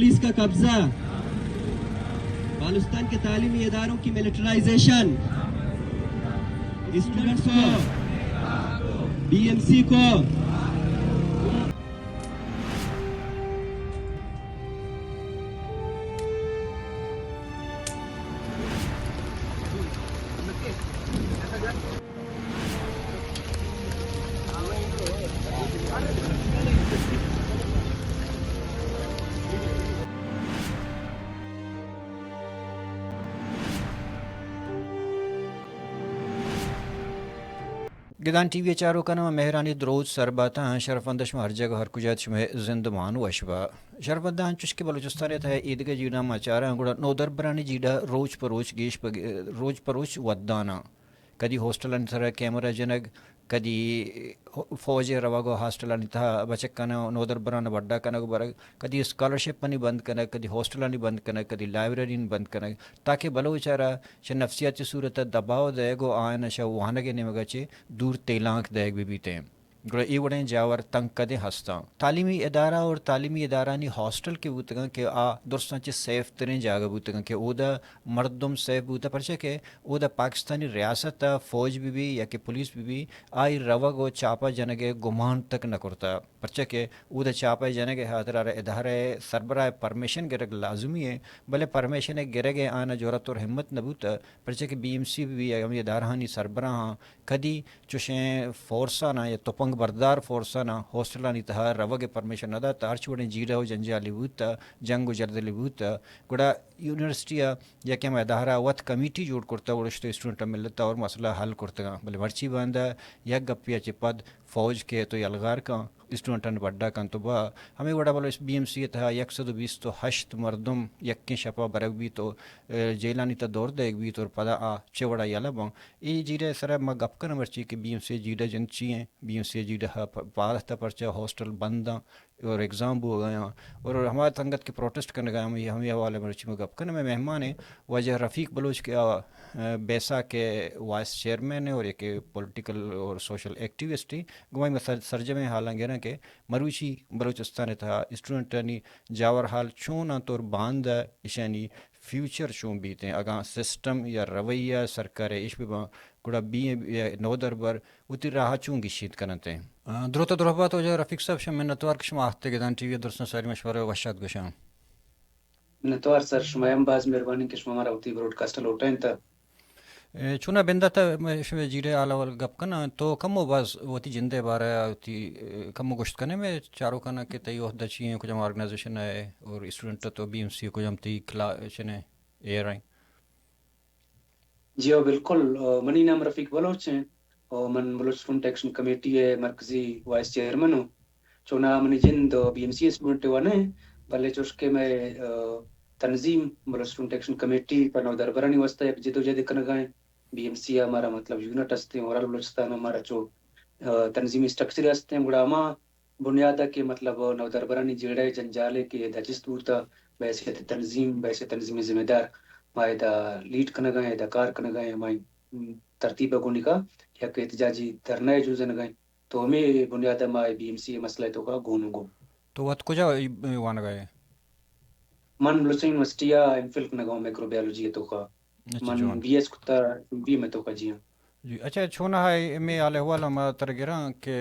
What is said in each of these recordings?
پولیس کا قبضہ، بلوچستان کے تعلیمی اداروں کی ملٹرائزیشن، اسٹوڈنٹس کو، بی ایم سی کو۔ گدان ٹی وی ءِ چاروکاں، ما مہرانی دروت سر باتاں۔ شرفمند، شما ہر جگہ ہر کجا ات، شمئے زندمان وش با۔ شرفمند، انچوش کہ بلوچستان ءِ تہا ایدگہ جیڑہ ما چاراں، گڑا نودربرانی جیڑہ روچ پہ روچ گیش پہ گ-، روچ پہ روچ وداناں۔ کدی ہاسٹلانی سرا کیمرہ جنگ، کدی فوج ءِ روگ ءُ ہاسٹلانی تہا بچکاں نودربراں بڈا کنگ ءُ برگ، کدی اسکالرشپانی بند کنگ، کدی ہاسٹلانی بند کنگ، کدی لائبریریانی بند کنگ، تاکہ بلوچ ءَ را چہ نفسیاتی صورت ءَ دباؤ دئیگ ءُ آیان ءَ چہ وانگ ءِ نیمگ ءَ چہ دور تیلانک دئیگ بہ بیتیں۔ گڑا اے وڑیں جاور تنک کدیں ہستاں۔ تعلیمی ادارہ اور تعلیمی ادارہانی ہاسٹل کہ بوتگاں کہ آ درستاں چہ سیف تریں جاگہ بوتگاں کہ اودا مردم سیف بوتہ، پرچا کہ اودا پاکستانی ریاست ءِ فوج بہ بی یا کہ پولیس بہ بی، آئی روگ ءُ چاپہ جنگ ءِ گمان تک نہ کرتہ، پرچا کہ اودا چاپہ جنگ ءِ ہاترا را ادارہ ءِ سربراہ ءِ پرمیشن گرگ لازمی ایں، بلے پرمیشن ءِ گرگ ءِ آناں جرات اور ہمت نہ بوتہ، پرچا کہ بی ایم سی بہ بی یا ہمے ادارہانی سربراہاں کدی چوشیں فورساناں یا تپنگ بردار فورساناں ہاسٹلانی تہا روگ ءِ پرمیشن نہ داتہ۔ ہرچ وڑیں جیڑہ ءُ جنجالے بوتہ، جنگ ءُ جردلے بوتہ، گڑا یونیورسٹی ءَ یا کہ ہما ادارہ ءَ وت کمیٹی جوڑ کرتہ، اوشتو اسٹوڈنٹ ءِ ملت ءَ اور مسئلہ حل کرتگاں۔ بلے مرچی باندا یک گپے ءَ چہ پد فوج کیت ءُ یلغار کن، اسٹوڈنٹانی بڈا کنت ءُ با۔ ہمے وڑا بلوچ بی ایم سی ءِ تہا یک سد ءُ بیست ءُ ہشت مردم یکیں شپ ءَ برگ بیت ءُ، اے، جیلانی تہا دور دئیگ بیت اور پدا آ چہ وڑا یلہ باں۔ اے جیڑہ ءِ سرا ما گپ کناں مرچی کہ بی ایم سی ءِ جیڑہ جند چی ایں، بی ایم سی ءِ جیڑہ ءَ پ-، پاد اتہ پرچہ ہاسٹل بند آں اور ایگزام بوگ ءَ آں اور ہما سنگت کہ پروٹسٹ کنگ ءَ آں، ہمے، ہمے حوالہ ءَ مرچی ما گپ کناں۔ مئے مہمان ایں واجہ رفیق بلوچ کہ آ، اے، بیساک ءِ وائس چیئرمین ایں اور یک پولیٹیکل اور سوشل ایکٹیوسٹ ایں۔ گوں آئی ما سر-، سرجمیں حالاں گراں کہ مروچی بلوچستان ءِ تہا اسٹوڈنٹانی جاور حال چون انت اور باندا اشانی فیوچر چون بیت ایں؟ اگاں سسٹم یا رویہ سرکار ءِ اش بہ باں، گڑا بی اے نودربر وتی راہ ءَ چون گیشینت کننت ایں؟ آ، دروت ءُ درہبات واجہ رفیق صاحب، شما منتوار کہ شما آہتے گدان ٹی وی ءَ درستاں ساری مشورہ ءُ وش آتک گوشاں۔ منتوار سر، شما ہم باز مہربانی کہ شما مارا وتی براڈکاسٹ ءَ لوٹائینت۔ اے، چونا بندات ءَ شمئے جیڑہ ءِ حال احوال گپ کناں، تو کمو باز وتی جند ءِ بارہ ءَ وتی، اے، کمو گوشت کن ئے مئے چاروکاں کہ تئی عہدہ چی ایں، کجام آرگنائزیشن ءَ ئے اور اسٹوڈنٹ ءَ تو بی ایم سی ءَ کجام تئی کلا-، چنے ایر ایں؟ جی ہو، بالکل۔ آ، منی نام رفیق بلوچ ایں اور من بلوچ اسٹوڈنٹ ایکشن کمیٹی ءِ مرکزی وائس چیئرمین اوں۔ چونا منی جند بی ایم سی اسٹوڈنٹ ءِ وانگ ءَ ایں، بلے چوش کہ مئے، آ، تنظیم بلوچ اسٹوڈنٹ ایکشن کمیٹی پہ نودربرانی واستہ یک جدوجہد کنگ ءَ ایں۔ بی ایم سی ءَ مارا مطلب یونٹ ہست ایں، اوورآل بلوچستان ءَ مارا چو، آ، تنظیمی اسٹرکچر ہست ایں، گڑا ہما بنیاد ءَ کہ مطلب نودربرانی جیڑہ ءِ جنجالے کہ ادا چست بوتہ، بحیثیت تنظیم، بحیثیت تنظیمی ذمہ دار ما ادا لیڈ کنگ ءَ ایں، ادا کار کنگ ءَ ایں، ہمائی ترتیب ءَ گونی کا یک احتجاجی دھرنا ءِ جوزنگ ءَ ایں۔ تو ہمے بنیاد ءَ ما بی ایم سی ءِ مسئلہ ءِ توکا گون گون۔ تو وت کجا وانگ ءَ ئے؟ من بلوچستان یونیورسٹی ءَ ایم فل کنگ ءَ آں مائیکرو بایولوجی ءِ توکا۔ اچھا، من جوان۔ بی ایس کتا، بی ایم ءِ توکا، جی ہاں۔ جی، اچھا، چون ہے ہمے حال احوال ما تر گراں کہ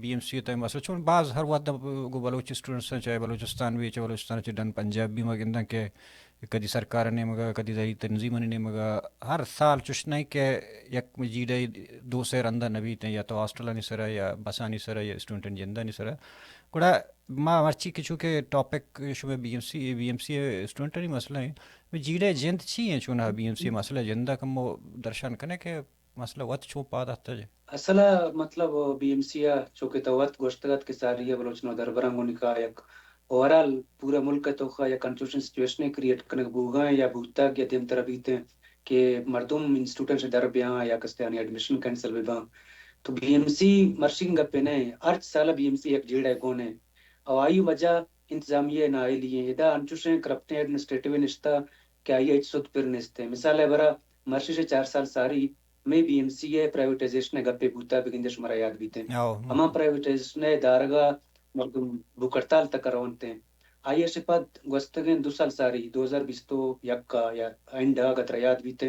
بی ایم سی ءِ تہ ءَ مسئلہ چون باز ہر وھد گوں بلوچ اسٹوڈنٹس، چاہے بلوچستان بی، چاہے بلوچستان چہ ڈن پنجاب بی، ما گنداں کہ کدی سرکار ءِ نیمگ ءَ، کدی دری تنظیمانی نیمگ ءَ، ہر سال چش نہ کہ یک جیڑہ دو سے رندا نہ بیت ایں، یا تو ہاسٹلانی سرا یا بسانی سرا یا اسٹوڈنٹانی جندانی سرا۔ گڑا ما مرچی کہ چونکہ ٹاپک شمئے B M C, B M C اسٹوڈنٹانی مسئلہ ایں، جیڑہ جند چی ایں؟ چوناہا بی ایم سی مسئلہ جند ءَ کمو درشان کن ئے کہ مسئلہ وت چون پاد اتکگ؟ اصل ءَ مطلب بی ایم سی ءَ چونکہ تو وت گوشتگ ات کہ ساری ءَ بلوچ نودربراں گوں نکاح یک اوورآل پورا ملک ءِ توکا یک انچوشیں سچویشنے کریئیٹ کنگ بوگ ءَ ایں یا بوتگ یا دیمترا بیت ایں کہ مردم انسٹیٹیوٹاں چہ در بیاں یا کسے آنی ایڈمیشن کینسل بہ باں۔ تو بی ایم سی مرشی گپے نہ ایں، ہرچ سال ءَ بی ایم سی یک جیڑہ ءَ گون ایں۔ او آئی وجہ انتظامیہ ءِ نااہلی ایں۔ ادا انچوشیں کرپٹیں ایڈمنسٹریٹو نشتہ کہ آئی ءَ ہچ سد پر نیست ایں۔ مثال ءِ برا مرشی شہ چار سال ساری مئے بی ایم سی ءِ پرائیویٹائزیشن ءِ گپے بوتا، بگندے شمارا یاد بیت ایں۔ او، ہما پرائیویٹائزیشن ءِ دارگ ءَ مردم بھوک ہڑتال تک ءَ رونت ایں۔ آئی ءَ شہ پد گوستگیں دو سال ساری، دو ہزار بیست و یک ءَ یا اینڈ ءَ اگاں ترا یاد بیت،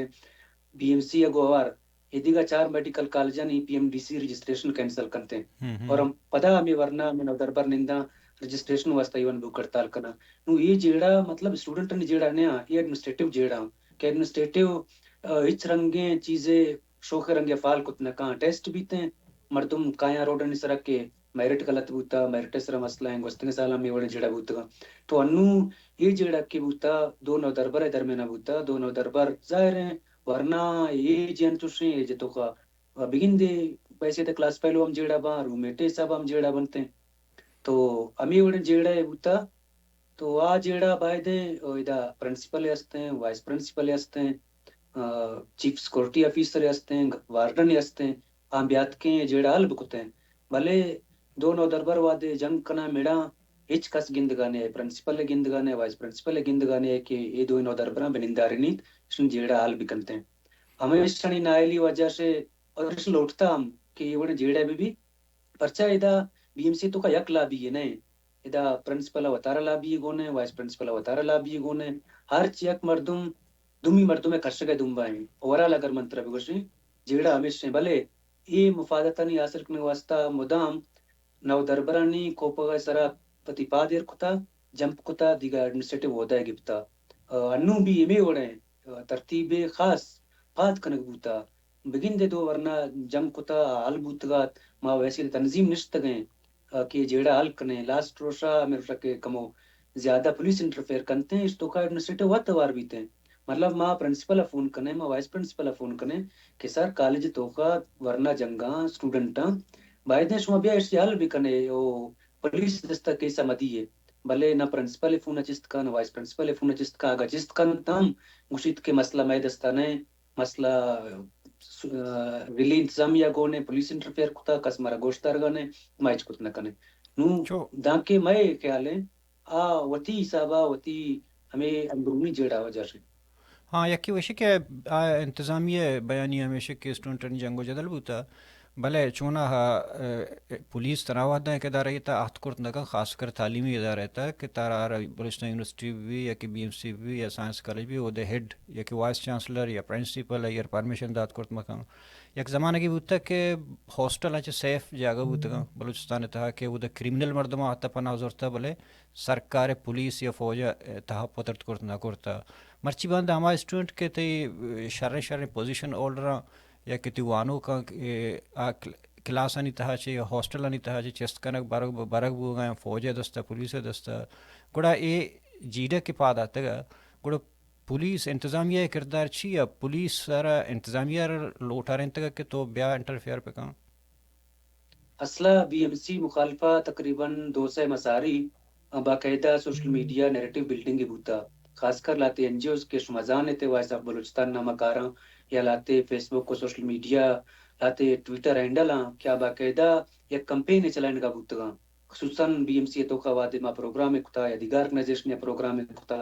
بی ایم سی ءَ گوں ہوار اے دگہ چار میڈیکل کالجانی P M D C registration cancel کنت انت۔ ہم، ہم۔ اور ہم پدا ہمے ورنا ہمے نودربر ننداں رجسٹریشن واسطہ ایون بھوک ہڑتال کناں۔ نوں اے جیڑہ مطلب اسٹوڈنٹانی جیڑہ نہ آں، اے ایڈمنسٹریٹو جیڑہ آں کہ ایڈمنسٹریٹو، آ، ہچ رنگیں چیزے شوخیں رنگے فعال کت نہ کاں۔ ٹیسٹ بیت انت، مردم کایاں روڈانی سرا کہ میرٹ غلط بوتا، میرٹ ءِ سرا مسئلہ ایں، گوستگیں سالاں ہمے وڑیں جیڑہ بوتگاں۔ تو انوں اے جیڑہ کہ بوتا، دو نودربر ءِ درمیان ءَ بوتا، دو نودربر ظاہر ایں ورنا ایج انچوشیں ایج توکا بگندے بحیثیت کلاس فیلو ہم جیڑہ باں، روم میٹ ءِ حساب ءَ ہم جیڑہ بنت انت۔ تو ہمے وڑیں جیڑہ ءَ بوتا، تو آ جیڑہ بایدیں ادا پرنسپل ءِ است انت، وائس پرنسپل ءِ است انت، آ، چیف سیکورٹی آفیسر ءِ است انت، وارڈن ءِ است انت، آ بیاتکیں جیڑہ حل بکتیں۔ بلے دو نودربر وہدے جنگ کناں مڑاں، ہچ کس گندگا نہ، پرنسپل گندگا نہ، وائس پرنسپل گندگا نہ کہ اے دوئیں نودربراں بہ نندارینیت، اشانی جیڑہ حل بکنتیں۔ ہمیشانی نااہلی وجہ سے اور اش لوٹتا ہم کہ اے وڑیں جیڑہ بہ بی، پرچا ادا بی ایم سی توکا یک لابی یے نہ، ادا پرنسپل ءَ وتارا لابی یے گون انت، وائس پرنسپل ءَ وتارا لابی یے گون انت، ہرچ یک مردم دومی مردم ءِ کشگ ءِ دمبا انت۔ اوورال اگر من ترا بگوشیں، جیڑہ ہمیش انت، بلے اے مفاداتانی حاصل کنگ ءِ واسطہ مدام نودربرانی کوپگ ءِ سرا وتی پاد ایر کتا، جمپ کتا، دگہ ایڈمنسٹریٹو عہدہ ءَ گپتا۔ آ، انوں بھی ہمے وڑیں، آ، ترتیب خاص پاد کنگ بوتا۔ بگندے دو ورنا جنگ کتا، حل بوتگات، ما ویسے تنظیم نشتگیں، آ، کہ جیڑہ حل کنیں۔ لاسٹ روشا ہمے روشا کہ کمو زیادہ پولیس انٹرفیئر کنتیں، اش توکا ایڈمنسٹریٹو وت ہوار بیتیں۔ مطلب ما پرنسپل ءَ فون کنیں، ما وائس پرنسپل ءَ فون کنیں کہ سر کالج توکا ورنا جنگاں اسٹوڈنٹاں، بایدیں شما بیا اشی حل بکنے، او پولیس دستا کیس ءَ مدیے۔ بلے نہ پرنسپل ءِ فون ءَ چست کن، نہ وائس پرنسپل ءِ فون ءَ چست کن، اگاں چست کنت ہم گوشیت کہ مسئلہ مئے دستا نہ، مسئلہ س-، آ، ریلی انتظامیہ گون انت، پولیس انٹرفیئر کتا، کس مارا گوش دارگا نہ، ما ہچ کت نہ کنیں۔ نوں چو۔ دانکہ مئے خیال انت، آ وتی حسابا وتی ہمے اندرونی جیڑہ وجہ سے۔ ہاں، یکے وشی کہ آ انتظامیہ بیانیہ ہمیش کہ اسٹوڈنٹانی جنگ و جدل بوتا، بلے چوناہا، آ، پولیس تنا وہداں یک ادارہ تا آہت کرت نہ کن، خاص کر تعلیمی ادارہ تا کہ ترا ہر بلوچستان یونیورسٹی بھی یا کہ بی ایم سی بھی یا سائنس کالج بھی، اودے ہیڈ یا کہ وائس چانسلر یا پرنسپل یا پرمیشن دات کرت مکن۔ یک زمانگے بوتا کہ ہاسٹل انچ سیف جاگہ بوتگاں بلوچستان تہا کہ اودے کریمنل مردماں حتی پناہ زرتا، بلے سرکار پولیس یا فوج تہا پترت کرت نہ کرتا۔ مرچی باندا ہما اسٹوڈنٹ کہ تئی شریں شریں پوزیشن ہولڈراں یا کہ تئی وانوکاں کہ آ کل-، کلاسانی تہا چہ یا ہاسٹلانی تہا چہ چست کنگ برگ، برگ بوگا یا فوج ءِ دستا، پولیس ءِ دستا، گڑا اے جیڑہ کہ پاد آتگا، گڑا پولیس انتظامیہ ءِ کردار چی ءَ؟ پولیس ءَ را انتظامیہ ءَ را لوٹارینتگ کہ تو بیا انٹرفیئر بکن؟ اصلا بی ایم سی مخالفہ تقریباً دو سئے ماہ ساری باقاعدہ سوشل میڈیا نیریٹو بلڈنگ بوتا، خاص کر لہتے این جی اوز کہ شما زانت وائس آف بلوچستان نامہ کاراں یا لہتے فیس بک و سوشل میڈیا، لہتے ٹویٹر ہینڈل آں کہ آ باقاعدہ یک کمپینے چلائینگا بوتگاں۔ خصوصاً بی ایم سی ءِ توکا وہدے ما پروگرامے کتا یا دگہ آرگنائزیشنے ءَ پروگرامے کتا،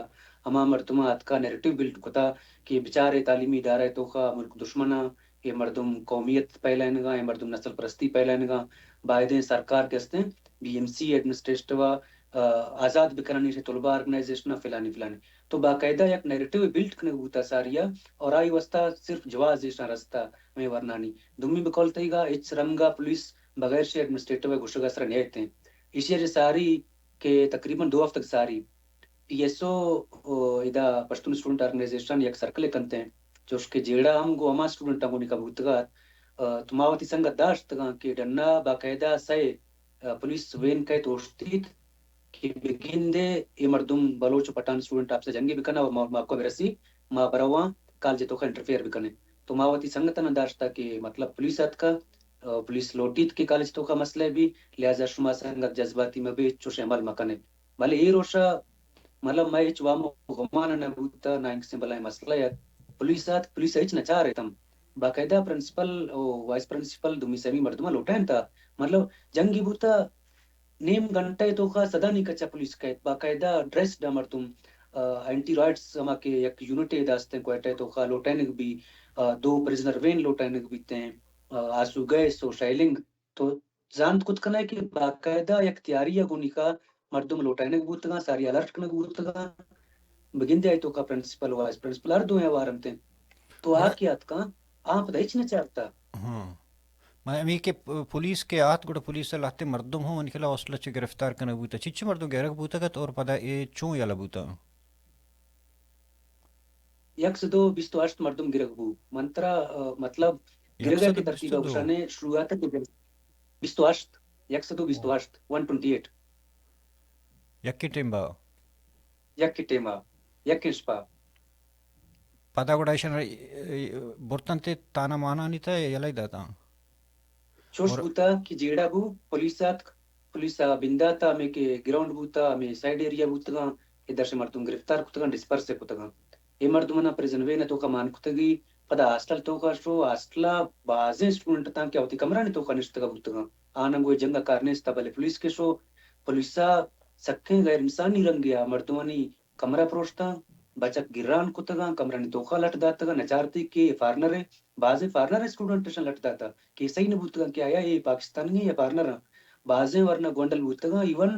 ہما مردماں اتکا نیریٹو بلڈ کتا کہ بچارے تعلیمی ادارہ ءِ توکا ملک دشمناں، اے مردم قومیت پھیلائینگاں، اے مردم نسل پرستی پھیلائینگاں، بایدیں سرکار کہ استیں بی ایم سی ایڈمنسٹریٹو ءَ، آ، آزاد بکنانی، ایشی طلبہ آرگنائزیشن ءَ فلانی فلانی۔ تو باقاعدہ یک نیریٹو بلڈ کنگ بوتا ساری ءَ، اور آئی واسطہ صرف جواز ایشاں رستا ہمے ورنانی۔ دومی بقول تئیگا ہچ رنگا پولیس بغیر شے ایڈمنسٹریٹو ءِ گوشگ ءَ سرا نیایت انت۔ ایشی ءَ چہ ساری کہ تقریباً دو ہفتگ ساری پی ایس او، او، ادا پشتون اسٹوڈنٹ آرگنائزیشن یک سرکلے کنت انت، چوش کہ جیڑہ ہم گوں ہما اسٹوڈنٹاں گونی کا بوتگ ات۔ آ، تو ما وتی سنگت داشتگاں کہ ڈنا باقاعدہ سئے، آ، پولیس وین کئیت اوشتیت کہ بگندے اے مردم بلوچ و پٹھان اسٹوڈنٹ آپس ءَ جنگے بکناں و ما، ماکو برسی، ما برواں کالج توکا انٹرفیئر بکنیں۔ تو ما وتی سنگتاں داشتا کہ مطلب پولیس اتکا، آ، پولیس لوٹیت کہ کالج توکا مسئلہ بی، لہذا شما سنگت جذباتی مبیت، چوش عمل مکنیت۔ بلے اے روشا مطلب مئے ہچ وام و گمان نہ بوتا، نہ انکسیں بلائیں مسئلہ ات۔ پولیس ات، پولیس ہچ نہ چارت ہم۔ باقاعدہ پرنسپل و وائس پرنسپل دومی سیمی مردماں لوٹائینتا۔ مطلب جنگی بوتا، نیم گھنٹہ ءِ توکا سدانی کچا پولیس کئیت، باقاعدہ ڈریسڈ ءَ مردم، آ، اینٹی رائٹس ہما کہ یک یونٹے داستیں کوئٹہ ءِ توکا لوٹائینگ بی، آ، دو پرزنر وین لوٹائینگ بیتیں، آ، آسو گیس و شیلنگ۔ تو زانت کت کنئے کہ باقاعدہ یک تیاری ءَ گونی کا مردم لوٹائینگ بوتگاں، ساری الرٹ کنگ بوتگاں۔ بگندے آئی توکا پرنسپل، وائس پرنسپل ہر دوئیں ہوار انت۔ تو آ کہ اتکاں، آ پدا ہچ نہ چارتا۔ ہاں۔ من ہمے کہ پ-، پولیس کہ آت، گڑا پولیس ء لہتیں مردم ہم منی خیال ء ہاسٹل ء چہ گرفتار کنگ بوتگ۔ چنچو مردم گرگ بوتگ ات اور پدا اے چون یلہ بوتگ؟ یک سد و بیست و ہشت مردم گرگ بو۔ من ترا، آ، مطلب، گرگ ء کہ ترتیب ء گوشانے شروعات ء کہ بیست و ہشت، یک سد و بیست و ہشت، ون ٹوئنٹی ایٹ۔ یکیں ٹیم با؟ یکیں ٹیم ء، یکیں شپ ء۔ پدا گڑا ایشاں ر-، برتنت تانا مانانی تہ یلہ داتاں؟ چوش بوتا کہ جیڑہ بو، پولیس آتک، پولیس ء بندات ء ہمے کہ گراؤنڈ بوتا، ہمے سائیڈ ایریا بوتگاں، اے درش مردم گرفتار کتگاں، ڈسپرس کتگاں۔ اے مردماں پریزن وین ء توکا مان کتگی، پدا ہاسٹل توکا شو، ہاسٹل ء بازیں اسٹوڈنٹ تاں کہ وتی کمرانی توکا نشتگا بوتگاں۔ آناں گوں اے جنگ ء کار نیست، بلے پولیس کہ شو، پولیس ء سکیں غیر انسانی رنگے ء مردمانی کمرہ پروشتاں، بچک گران کتگاں، کمرانی توکا لٹ داتگاں، نچارتی کہ اے فارنر ء، بازیں فارنر اسٹوڈنٹ اشاں لٹ داتا کہ صحیح نہ بوتگاں کہ آیا اے پاکستانی یا فارنر آں۔ بازیں ورنا گونڈل بوتگاں، ایون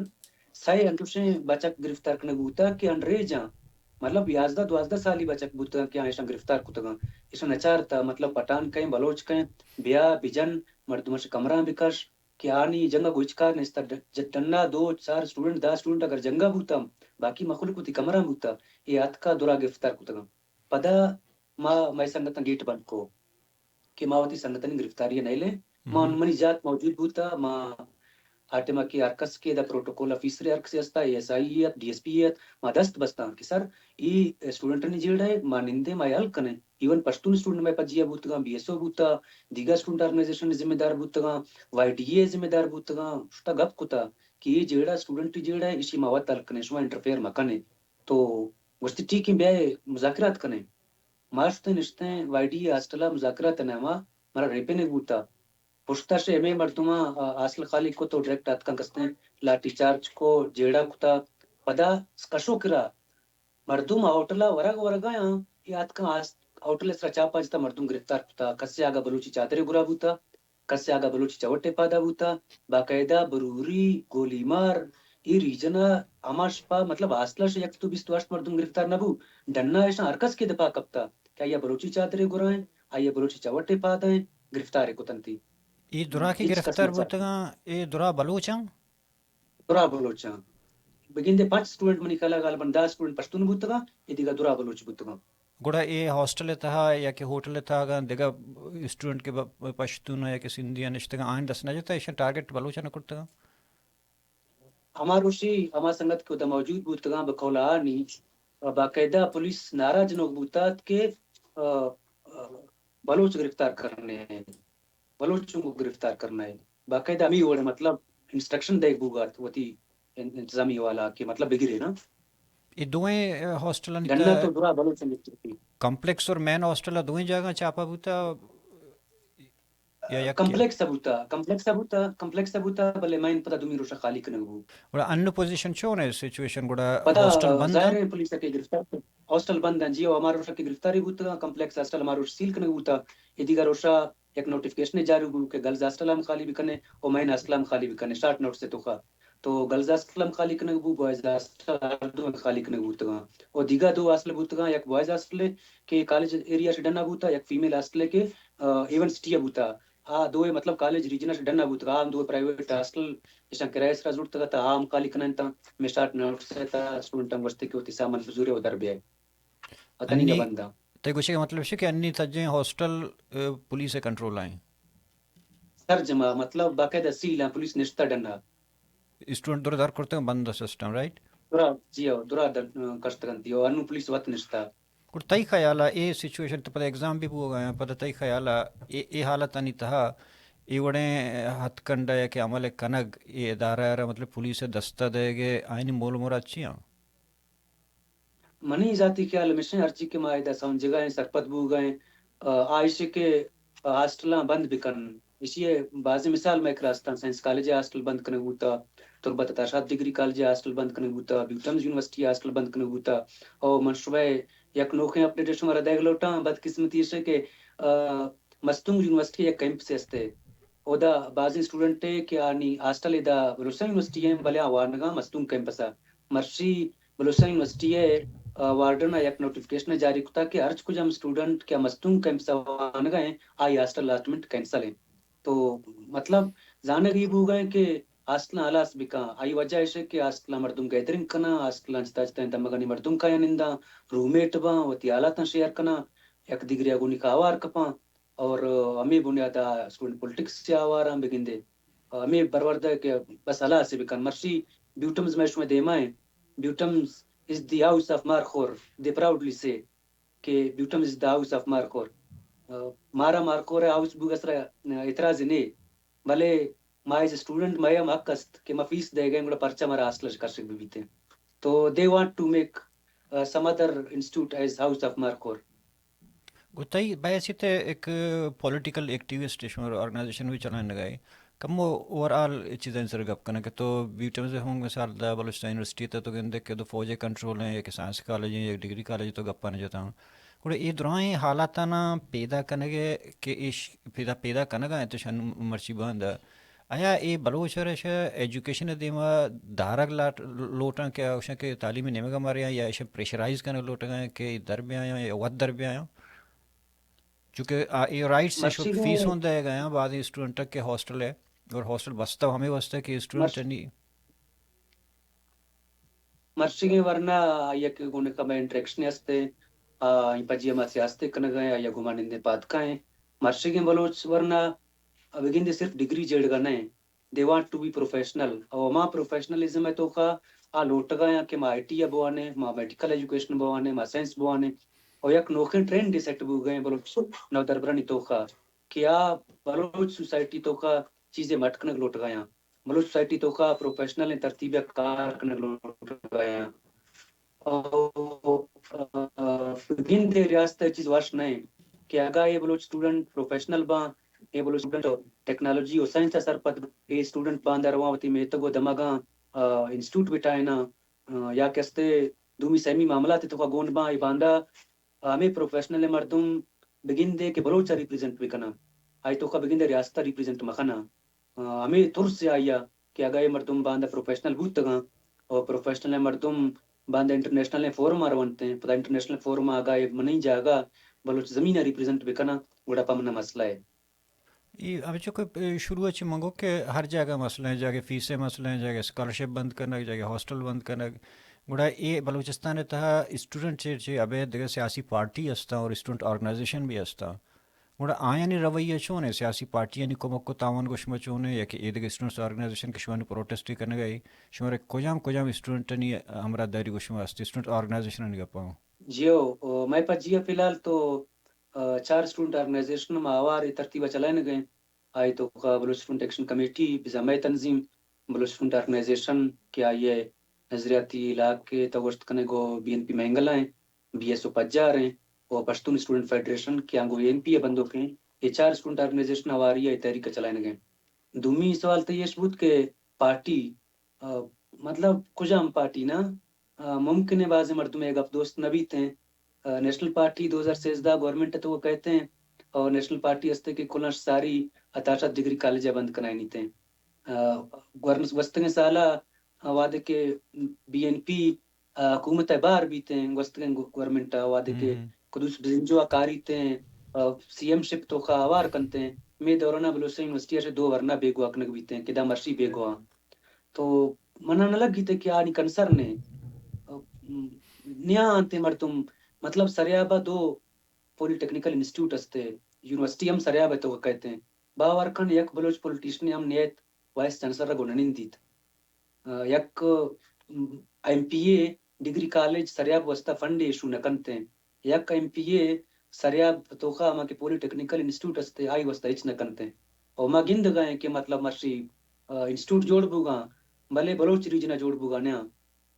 سئے انچوشیں بچک گرفتار کنگ بوتا کہ انڈر ایج آں، مطلب یازدہ دوازدہ سالی بچک بوتگاں کہ آ اشاں گرفتار کتگاں۔ اشاں نچارتا، مطلب پٹھان کئیں، بلوچ کئیں، بیا بجن، مردم اش کمراں بکش، کہ آنی جنگ ء گوں ہچ کار نیست۔ ڈ-، ج-، ڈنا دو چار اسٹوڈنٹ، دہ اسٹوڈنٹ اگر جنگ ء بوتاں، باقی مخلوق وتی کمراں بوتا، اے آتکا درا گرفتار کتگاں۔ پدا ما مئے سنگتاں گیٹ بند کو کہ ما وتی سنگتانی گرفتاری ء نئیلیں۔ ما، منی جات موجود بوتا، ما آ ٹائم ء کہ ہر کس کہ دا پروٹوکول آفیسر ہر کس ہستا، اے ایس آئی ات، ڈی ایس پی ات، ما دست بستاں کہ سر، ای اسٹوڈنٹانی جیڑہ ء، ما نندیں، ما حل کنیں۔ ایون پشتون اسٹوڈنٹ مئے پجیا بوتگاں، بی ایس او بوتا، دیگر اسٹوڈنٹ آرگنائزیشن ذمہ دار بوتگاں، وائی ڈی اے ذمہ دار بوتگاں، شتا گپ کتا کہ اے جیڑہ اسٹوڈنٹ جیڑہ ہے، اشی ما وت حل کنیں، شما انٹرفیئر مکنیں۔ تو گوشتی ٹھیک ہے، بیا مذاکرات کنیں۔ ما شتیں نشتیں وائی ڈی اے ہاسٹل ء مذاکرات ء نیاما مارا ریپینگ بوتا۔ پشتا شے ہمے مردماں، آ، ہاسٹل خالی کت و ڈائریکٹ آتکاں کستیں لاٹھی چارج کو، جیڑہ کتا۔ پدا کشو کرا مردم ہوٹل ء ورگ ورگ ء آں، اے آتکاں آس-، ہوٹل ء سرا چاپا جتا، مردم گرفتار کتا، کسے آگا بلوچی چادرے گرا بوتا، کسے آگا بلوچی چوٹے پادا بوتا، باقاعدہ بروری، گولی مار، اے ریجن ء ہما شپا، مطلب ہاسٹل ء یک سد و بیست و ہشت مردم گرفتار نہ بو، ڈنا اشاں ہر کس کہ دپا کپتا کہ آئی ء بلوچی چادرے گرائیں، آئی ء بلوچی چوٹے پادائیں، گرفتارے کتنتی۔ اے درا کہ ہچ کس گرفتار نہ چارت۔ بوتگاں، اے درا بلوچاں؟ درا بلوچاں۔ بگندے پنچ اسٹوڈنٹ منی خیال ء غالباً دہ اسٹوڈنٹ پشتون بوتگاں، اے دیگا درا بلوچ بوتگاں۔ گڑا اے ہاسٹل ء تہا یا کہ ہوٹل ء تہا اگاں دگہ اسٹوڈنٹ کہ ب-، پشتون یا کہ سندھی نشتگاں، آئین دست نہ جتا، ایشاں ٹارگٹ بلوچاں نہ کرتگاں؟ ہما روشی ہما سنگت کہ اودا موجود بوتگاں بقول آنی باقاعدہ پولیس نعرہ جنوک بوتات کہ، آ، آ، بلوچ گرفتار کرنے ہیں، بلوچوں کو گرفتار کرنا ہے۔ باقاعدہ ہمیں وڑ مطلب انسٹرکشن دے بوگات وتی ان-، انتظامی والا کہ مطلب بگرے نا۔ اے دوئیں، آ، ہاسٹلانی ڈنا تہ تو درا بلوچ انڈسٹری۔ کمپلیکس اور مین ہاسٹل دوئیں جاگہ چاپا بوتا؟ یا یک کمپلیکس ء بوتا، کمپلیکس ء بوتا، کمپلیکس ء بوتا، بلے مین پدا دومی روشا خالی کنگ بو۔ گڑا انو پوزیشن چون ہے سچویشن؟ گڑا پدا ہاسٹل بند ظاہر ہیں؟ ہے پولیس ء کہ گرفتار، ہاسٹل بند ہیں جی، او ہما روشا کہ گرفتاری بوتا، کمپلیکس ہاسٹل ہما روش سیل کنگ بوتا، اے دیگا روشا یک نوٹیفکیشن جاری بو کہ گرلز ہاسٹل ہم خالی بکنے او مین ہاسٹل ہم خالی بکنے، شارٹ نوٹس ء توکا۔ تو گرلز ہاسٹل ہم خالی کنگ بو، بوائز ہاسٹل ہر دو خالی کنگ بوتگاں۔ او دیگا دو ہاسٹل بوتگاں، یک بوائز ہاسٹل ہے کہ کالج ایریا سے ڈنا بوتا، یک فیمیل ہاسٹل ہے کہ، آ، ایون سٹی بوتا۔ آ دوئے مطلب کالج ریجن سے ڈنا بوتگا، آ دوئے پرائیویٹ ہاسٹل ایشاں کرایہ سرا زرتگا تا، آ ہم خالی کنن تا، میں شارٹ نوٹس ہے تا، اسٹوڈنٹ ہم گوشتے کہ وتی سامان بزورے و در بیائے۔ پتہ نہیں انی بندہ۔ تئی گوشگ ء مطلب شے کہ انی سجیں ہاسٹل، آ، پولیس ء کنٹرول ء ایں؟ سرجما، مطلب باقاعدہ سیل ہیں، پولیس نشتہ ڈنا۔ اسٹوڈنٹ درا در کرتے ہیں، بند سسٹم، رائٹ؟ درا، جی ہو، درا در، کشتگنتی ہو، انو پولیس وت نشتہ۔ گڑا تئی خیال ء اے سچویشن تو پدا ایگزام بھی بوگ ء، پدا تئی خیال ء اے، اے حالت آنی تہا اے وڑیں ہتھکنڈہ یا کہ عمل کنگ اے ادارہ ء را مطلب پولیس ء دستہ دئیگ ء آئینی مول مراد چی آں؟ منی ذاتی خیال ہمیش ایں، ہرچی کہ ما ادا سمجھگا ایں، سرپد بوگا ایں، آ، آ ایشی کہ ہاسٹلاں بند بکن۔ ایشی ء بازیں مثال مئے کرا استاں، سائنس کالج ء ہاسٹل بند کنگ بوتا، تربت ء ترشات ڈگری کالج ء ہاسٹل بند کنگ بوتا، بیوٹمز یونیورسٹی ء ہاسٹل بند کنگ بوتا۔ او من شمئے یک نوکیں اپڈیٹ شمارا دئیگ لوٹاں، بدقسمتی ایش کہ، آ، مستونگ یونیورسٹی ء یک کیمپس استے، اودا بازیں اسٹوڈنٹ ء کہ آنی ہاسٹل ادا بلوچستان یونیورسٹی ء، بلے آ وانگاں مستونگ کیمپس ء۔ مرشی بلوچستان یونیورسٹی ء، آ، وارڈن ء یک نوٹیفکیشن جاری کتا کہ ہرچ کجام اسٹوڈنٹ کہ مستونگ کیمپس ء وانگا ہیں، آئی ہاسٹل الاٹمنٹ کینسل ہیں۔ تو مطلب زانگ ای بوگا ہیں کہ ہاسٹلاں ہلاس بکاں۔ آئی وجہ ایش ہے کہ ہاسٹلاں مردم گیدرنگ کناں، ہاسٹلاں جتا جتا دمگانی مردم کایاں ننداں، روم میٹ باں، وتی حالاتاں شیئر کناں، یک دگریا گونی کاوار کپاں۔ اور ہمے بنیادا اسٹوڈنٹ پولیٹکس چہ آواراں بگندے۔ ہمے برورد ء کہ بس ہلاس ء بکن۔ مرشی بیوٹمز مئے شمئے دیما ہیں۔ بیوٹمز از دی ہاؤس آف مارخور، دے پراؤڈلی سے کہ بیوٹمز از دی ہاؤس آف مارخور۔ مارا مارخور ء ہاؤس بوگ ء سرا اعتراض نے، بلے ما ایز اے اسٹوڈنٹ مئے ہم حق است کہ ما فیس دئیگ ء، گڑا پرچا مارا ہاسٹل اش کشگ بہ بیت۔ Though they want to make some other institute as house of Markhor. گوں تئی بحثیت ء ایک پولیٹیکل ایکٹیوسٹ شمار آرگنائزیشن بھی چلائینگ ء ئے، کمو اوور آل چیزانی سر گپ کنگ کہ تو بیوٹمز ہم مثال دا بلوچستان یونیورسٹی ء تو گندے کہ دو فوج ء کنٹرول ہیں، یک سائنس کالج ہیں، یک ڈگری کالج تو گپاں جتا ہوں۔ گڑا اے درائیں حالاتانا پیدا کنگ ء کہ ایش پیدا، پیدا کنگ ء انت شن مرچی باند ء آیا اے بلوچ ء را ایجوکیشن ء دیما دارگ لاٹ-، لوٹاں کہ آ گوشاں کہ تعلیمی نیمگ ء مریاں یا ایشاں پریشرائز کنگ لوٹگ ء کہ در بیایاں یا وت در بیایاں؟ چونکہ آ، اے رائٹس ایش مرچی فیس ہوں دئیگ ء آیاں، بعضی اسٹوڈنٹ کہ ہاسٹل ہے اور ہاسٹل بستہ ہمیں واسطہ کہ اسٹوڈنٹ مرچ-، نہیں۔ مرچیگیں ورنا آئی ء کہ گوں کمے انٹریکشن است ء، آ، آئی پجی ہما سیاست کنگ ء آئی ء گوں ما نندیں پاد کائیں۔ مرچیگیں بلوچ ورنا بگندے صرف ڈگری جیڑگ ء نہ انت، they want to be professional. او ہما پروفیشنلزم ء توکا آ لوٹگ ء آیاں کہ ما آئی ٹی ء بوانیں، ما میڈیکل ایجوکیشن بوانیں، ما سائنس بوانیں۔ او یک نوکیں ٹرینڈ سیٹ بوگ ء بلوچ نودربرانی توکا کہ آ بلوچ سوسائٹی توکا چیزے مٹ کنگ لوٹگ ء آیاں۔ بلوچ سوسائٹی توکا پروفیشنل ترتیب ء کار کنگ لوٹگ ء آیاں۔ او، آ، گندے ریاست ء چیز وش نہ انت کہ اگاں اے بلوچ اسٹوڈنٹ پروفیشنل باں، اے بلوچ اسٹوڈنٹ ٹیکنالوجی و سائنس ء سرپد، اے اسٹوڈنٹ باندا رواں وتی میتگ و دمگاں، آ، انسٹیٹیوٹ بٹائیناں، آ، یا کہ استے دومی سیمی معاملات توکا گون باں، اے باندا ہمے پروفیشنل مردم بگندے کہ بلوچ ء ریپریزنٹ بکناں، آئی توکا بگندے ریاست ء ریپریزنٹ مکناں۔ آ، ہمے ترس آئی ء کہ اگاں اے مردم باندا پروفیشنل بوتگاں اور پروفیشنل مردم باندا انٹرنیشنل فورم ء رونتیں، پدا انٹرنیشنل فورم ء اگاں اے منی جاگہ بلوچ زمین ء ریپریزنٹ بکناں، گڑا پہ من مسئلہ ہے۔ اے ہمچو کہ، اے، شروع ء چہ من گو کہ ہر جاگہ مسئلہ ہیں، جاگہ فیس ء مسئلہ ہیں، جاگہ اسکالرشپ بند کنگ، جاگہ ہاسٹل بند کنگ۔ گڑا اے بلوچستان ء تہا اسٹوڈنٹ چہ، چہ ابید دگہ سیاسی پارٹی ہستاں اور اسٹوڈنٹ آرگنائزیشن بھی ہستاں۔ گڑا آیانی رویہ چون ہے؟ سیاسی پارٹیانی کمک و تعاون گو شما چون ہے؟ یا کہ اے دگہ اسٹوڈنٹس آرگنائزیشن کہ شمانی پروٹیسٹ کنگ ء، شمارا کجام کجام اسٹوڈنٹانی ہمراہ داری گو شما است؟ اسٹوڈنٹ آرگنائزیشنانی گپاں۔ جیو، او، مئے پجی ء فی الحال تو، آ، چار اسٹوڈنٹ آرگنائزیشن ما آوار اے ترتیب ء چلائینگ ء۔ آئی توکا بلوچ اسٹوڈنٹ ایکشن کمیٹی، بزاں مئے تنظیم بلوچ اسٹوڈنٹ آرگنائزیشن کہ آئی ء نظریاتی علاقے تو گوشت کنے گو بی این پی مینگل ء، بی ایس او پجار ء، و پشتون اسٹوڈنٹ فیڈریشن کہ آنگو اے این پی ء بندوک ء، اے چار اسٹوڈنٹ آرگنائزیشن ہواری ء اے تحریک ء چلائینگ ء۔ دومی سوال تئی اش بوت کہ پارٹی، آ، مطلب کجام پارٹی نا؟ آ، ممکن ہے بازیں مردم اے گپ دوست نہ بیت ہیں۔ آ، نیشنل پارٹی دو ہزار سیزدہ گورنمنٹ تو کہتے ہیں اور نیشنل پارٹی ہستے کہ کلنش ساری اتاشت ڈگری کالج بند کنائینیت ہیں۔ آ، گورنس گوستگیں سالا، آ، وعدے کہ بی این پی، آ، حکومت ء بار بیت ہیں، گوستگیں گو-، گورنمنٹ ء وعدے کہ ہم۔ قدوس بزنجو ء کاریت ہیں، آ، سی ایم شپ توکا ہوار کنت ہیں، مے دوران ء بلوچستان یونیورسٹی ء دو ورنا بیگواہ کنگ بیت ہیں، کہ دا مرشی بیگواہ۔ تو منا نہ لگیت کہ آنی کنسرن ہے۔ نیا انت مردم، مطلب سریاب ء دو پولی ٹیکنیکل انسٹیٹیوٹ است، یونیورسٹی ہم سریاب ء توکا کئیت ہیں۔ باور کن یک بلوچ پولیٹیشن ہم نیت وائس چانسلر ء گوں نہ نندیت۔ آ، یک، م، ایم پی اے ڈگری کالج سریاب واسطہ فنڈ ایشو نہ کنت ہیں۔ یک ایم پی اے سریاب توکا ہما کہ پولی ٹیکنیکل انسٹیٹیوٹ است، آئی واسطہ ہچ نہ کنت ہیں۔ اور ما گندگا ہیں کہ مطلب مرشی، آ، انسٹیٹیوٹ جوڑ بوگاں، بلے بلوچ ریجن ء جوڑ بوگاں نیا،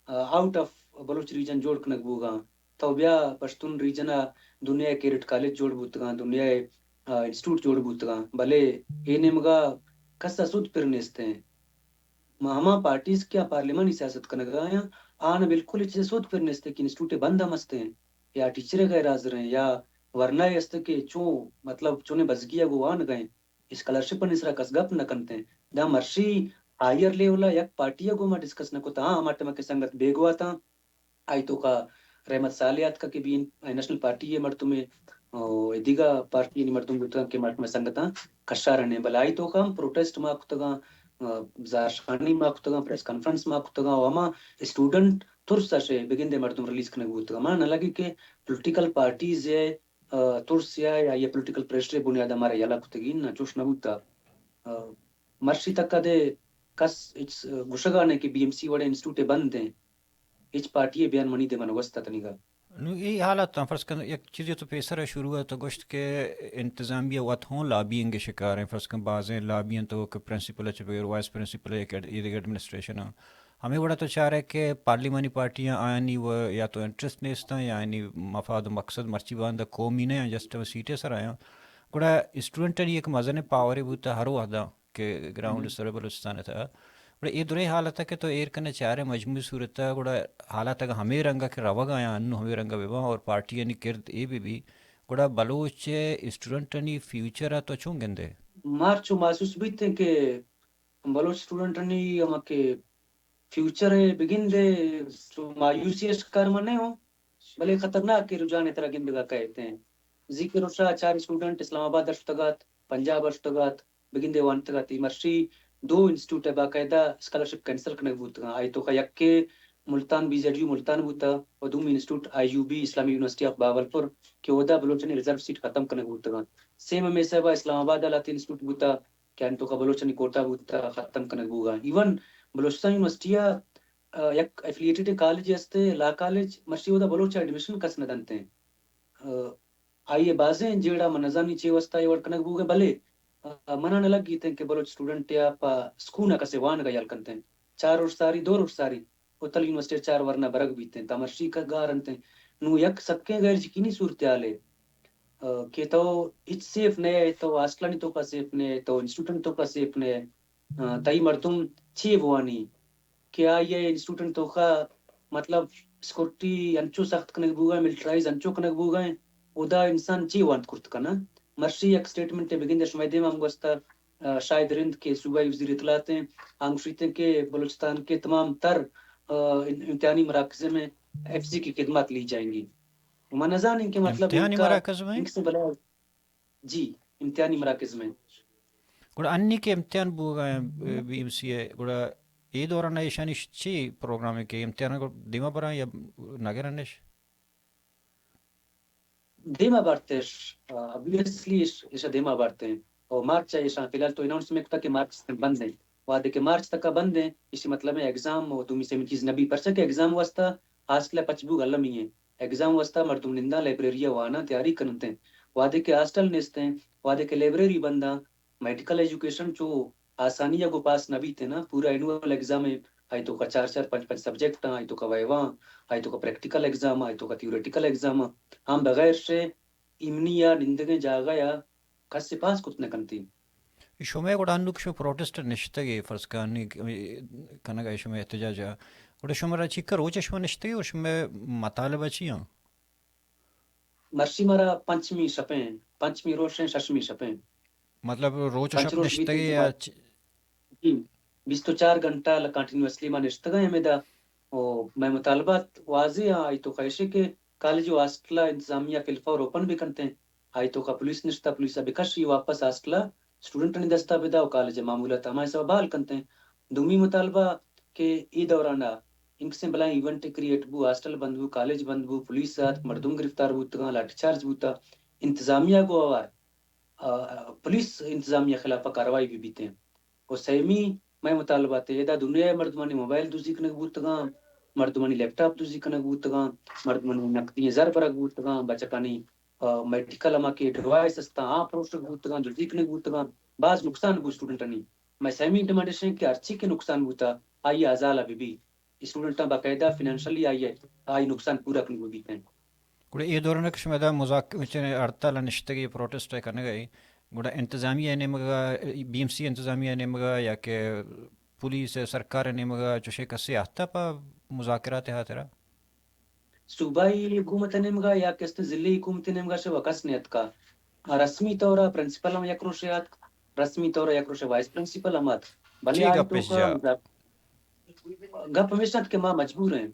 آ، آؤٹ آف بلوچ ریجن جوڑ کنگ بوگاں۔ تو بیا پشتون ریجن ء دنیا ء کیڈٹ کالج جوڑ بوتگاں، دنیا ء، آ، انسٹیٹیوٹ جوڑ بوتگاں، بلے اے نیمگا کس ء سد پر نیست ہیں۔ ما ہما پارٹیز کہ آ پارلیمانی سیاست کنگ ء آیاں، آن بالکل ہچ سد پر نیست کہ انسٹیٹیوٹ بند ہم است ہیں یا ٹیچر غیر حاضر ہیں یا ورنا است کہ چون، مطلب چونیں بزگی ء گوں وانگ ء ہیں۔ اسکالرشپ ءِ سرا کس گپ نہ کنت۔ داں مرشی ہائیر لیول ءَ یک پارٹی ءَ گوں ما ڈسکس نہ کت۔ ہاں، ہما ٹائم ءَ کہ سنگت بیگواہ اتاں، آئی توکا رحمت صالح آتکا کہ بی این، نیشنل پارٹی ءِ مردمے، او، دگہ پارٹی ءِ مردم بوتگاں کہ مردم سنگتاں کشارنے، بلے آئی توکا ہم پروٹیسٹ ما کتگاں، آ، زہرشانی ما کتگاں، پریس کانفرنس ما کتگاں، و ہما اسٹوڈنٹ ترس ءَ شے بگندے مردم ریلیز کنگ بوتگاں۔ ما نہ لگی کہ پولیٹیکل پارٹیز ءِ، آ، ترس یا، یا یہ پولیٹیکل پریشر ءِ بنیاد ءَ مارا یلہ کتگی، نہ چوش نہ بوتا۔ آ، مرشی تک ءَ دے کس ہچ گوشگا نہ کہ بی ایم سی وڑیں انسٹیٹیوٹ بند ہیں۔ ہچ پارٹی ءِ بیان منی دیم ءَ نہ گوستہ تنیگا۔ نوں اے حالت ءَ فرض کن یک چیزے تو پیسر ءَ شروع ءَ تو گوشت کہ انتظامیہ وت ہوں لابینگ ءِ شکار ہیں۔ فرض کن بازیں لابی ہیں تو کہ پرنسپل ءَ چہ بغیر وائس پرنسپل ءَ یک ایڈ-، ایدگہ ایڈمنسٹریشن ءَ ہمے وڑا تو چارے کہ پارلیمانی پارٹیاں آیانی و یا تو انٹرسٹ نیستاں یا آیانی مفاد و مقصد مرچی باندا قومی نہ آں، جسٹ سیٹے سر آیاں۔ گڑا اسٹوڈنٹانی یک مزن پاورے بوتا ہر وہدا کہ گراؤنڈ سر بلوچستان تھا۔ گڑا اے درے حالت کہ تو ایر کنے چارے مجموعی صورت ءَ گڑا حالات اگاں ہمے رنگ ءَ کہ روگ ءَ آیاں، انوں ہمے رنگ ءَ بہ باں اور پارٹیانی کرد اے بہ بی، گڑا بلوچ اسٹوڈنٹانی فیوچر ءَ تو چون گندے؟ مارا چو محسوس بیت کہ بلوچ اسٹوڈنٹانی ہما کہ فیوچر ءَ بگندے، چو مایوسی ءِ شکار من نہ ہوں، بلے خطرناک ءِ رجحان ءِ ترا گندگا کئیت۔ زی کہ روشا چار اسٹوڈنٹ اسلام آباد ءَ شتگ ات، پنجاب ءَ شتگ ات، بگندے وانتگ ات۔ مرشی دو انسٹیٹیوٹ ءَ باقاعدہ اسکالرشپ کینسل کنگ بوتگاں۔ آئی توکا یکے Multan, B Z U Multan بوتا، و دومی institute I U B, Islamia university of Bahawalpur, کہ اودا بلوچانی ریزرو سیٹ ختم کنگ بوتگاں۔ سیم ہمے حساب ءَ اسلام آباد ءَ لہتیں انسٹیٹیوٹ بوتا کہ آئی توکا بلوچانی کوٹا بوتا، ختم کنگ بوگا۔ ایون بلوچستان یونیورسٹی ءَ، آ، یک ایفیلیٹڈ کالج است، لا کالج، مرشی اودا بلوچ ایڈمیشن کس نہ دنت۔ آ، آئی ءِ بازیں جیڑہ من نزانی چے واسطہ اے وڑ کنگ بوگ ءَ، بلے، آ، منا نہ لگیت کہ بلوچ اسٹوڈنٹ یا پہ سکول ءَ کسے وانگ ءَ یل کنت۔ چار روچ ساری، دو روچ ساری، ہوتل یونیورسٹی ءَ چار ورنا برگ بیت، تمرشی کا گار انت۔ نوں یک سکیں غیر یقینی صورتحالے، آ، کہ تو ہچ سیف نہ ئے، تو ہاسٹلانی توکا سیف نہ ئے، تو انسٹیٹیوٹانی توکا سیف نہ ئے، آ، تئی مردم چے بوانی؟ کہ آئی ءِ انسٹیٹیوٹ ءِ توکا، مطلب، سیکورٹی انچو سخت کنگ بوگا، ملٹرائز انچو کنگ بوگا، اودا انسان چی وانت کرت کناں؟ مرشی یک سٹیٹمنٹ ءَ بگندے، شمئے دیم ہم گوستہ، آ، شاہد رند کہ صوبائی وزیر اطلاعات ہیں، آں گوشیت کہ بلوچستان کے تمام تر، آ، ان-، امتحانی مراکز میں ایف سی کی خدمات لی جائیں گی۔ من نزانیں کہ مطلب امتحانی انکا مراکز میں؟ انک سے بلا جی، امتحانی مراکز میں۔ گڑا انی کہ امتحان بوگا ہیں، بی ایم سی ءِ، گڑا اے دوران ایشانی چی پروگرام ہے کہ امتحان گڑا دیما برا یا نگرنش؟ دیما بارتش، آ، آبویسلی ایش، ایشا دیما بارتے ہیں۔ اور مارچ ایشا فی الحال تو اناؤنس میں کتا کہ مارچ بند ہیں۔ وعدے کہ مارچ تک بند ہیں، اسی مطلب ہے ایگزام اور دومی سیمی چیز نبی، پرچہ کہ ایگزام واسطہ ہاسٹل پچ بوگ المی ہیں۔ ایگزام واسطہ مردم ننداں لائبریری ءَ واناں تیاری کننت انت۔ وہدے کہ ہاسٹل نیست انت، وہدے کہ لائبریری بند آں، میڈیکل ایجوکیشن چو آسانی ءَ گوں پاس نہ بیت انت نا، پورا اینول ایگزام ءَ، آئی توکا چار چار پنچ پنچ سبجیکٹ آں، آئی توکا ویوا آں، آئی توکا پریکٹیکل ایگزام آں، آئی توکا تھیوریٹیکل ایگزام آں۔ ہم بغیر شے ایمنی ءَ نندگیں جاگہ ءَ کسے پاس کت نہ کنت۔ شمئے گڑا انوک شما پروٹیسٹ ءَ نشتگ ئے، فرض کن کنگ ءَ شمئے احتجاج ءَ، گڑا شما را چیکا روچ ءَ شما نشتگ ئے اور شمئے مطالبہ چی آں؟ مرشی مارا پنچمی شپیں، پنچمی روشیں، ششمی شپیں۔ مطلب روچ ءَ پنچ شپ روچ نشتگ ئے بیت یا ما، چ- جی، بیست و چار گھنٹہ ل-، کنٹینیوسلی ما نشتگ ایں ہمیدا۔ او مئے مطالبات واضح آں، آئی توکا ایش کہ کالج و ہاسٹل ءَ انتظامیہ فی الفور اوپن بکنت۔ آئی توکا پولیس نشتہ، پولیس ءَ بکشی واپس ہاسٹل ءَ، اسٹوڈنٹانی دستا بدا و کالج ءِ معمولات ہما حساب ءَ بحال کنت۔ دومی مطالبہ کہ اے دوران ءَ انکسیں بلاہیں ایونٹ کریئیٹ بو، ہاسٹل بند بو، کالج بند بو، پولیس آتک، مردم گرفتار بوتگاں، لاٹھی چارج بوتا، انتظامیہ گوں ہوار، آ، پولیس انتظامیہ خلاف ءَ کاروائی بہ بیتیں۔ و سیمی مئے مطالبات ادا دنیا ءِ مردمانی موبائل دزی کنگ بوتگاں، مردمانی لیپ ٹاپ دزی کنگ بوتگاں، مردمانی نقدی زر برگ بوتگاں، بچکانی، آ، میڈیکل ہما کہ ڈیوائس استاں، آ پروشگ بوتگاں، دزی کنگ بوتگاں، باز نقصان بو اسٹوڈنٹانی۔ مئے سیمی ڈیمانڈ ایش انت کہ ہرچی کہ نقصان بوتا، آئی ءِ ازالہ بہ بی، اسٹوڈنٹاں باقاعدہ فنانشلی آئی ءِ، آئی نقصان پورا کنگ بہ بیتیں۔ گڑا اے دوران کہ شما ادا مذاک-، ہڑتال ءَ نشتگ ئے، پروٹیسٹ ءَ کنگ ءَ ئے، گڑا انتظامیہ ءِ نیمگ ءَ، بی ایم سی انتظامیہ ءِ نیمگ ءَ یا کہ پولیس ءِ سرکار ءِ نیمگ ءَ چوشیں کسے آتکا پہ مذاکرات ءِ ہاترا؟ صوبائی حکومت ءِ نیمگ ءَ یا کہ است ضلعی حکومت ءِ نیمگ ءَ شہ و کس نیاتکا۔ رسمی طور ءَ پرنسپل ہم یک روشے آتک، رسمی طور یک روچے وائس پرنسپل ہم ات، بلے چی آئی گپ اش توکا جا؟ گپ ہمیش ات کہ ما مجبور ہیں،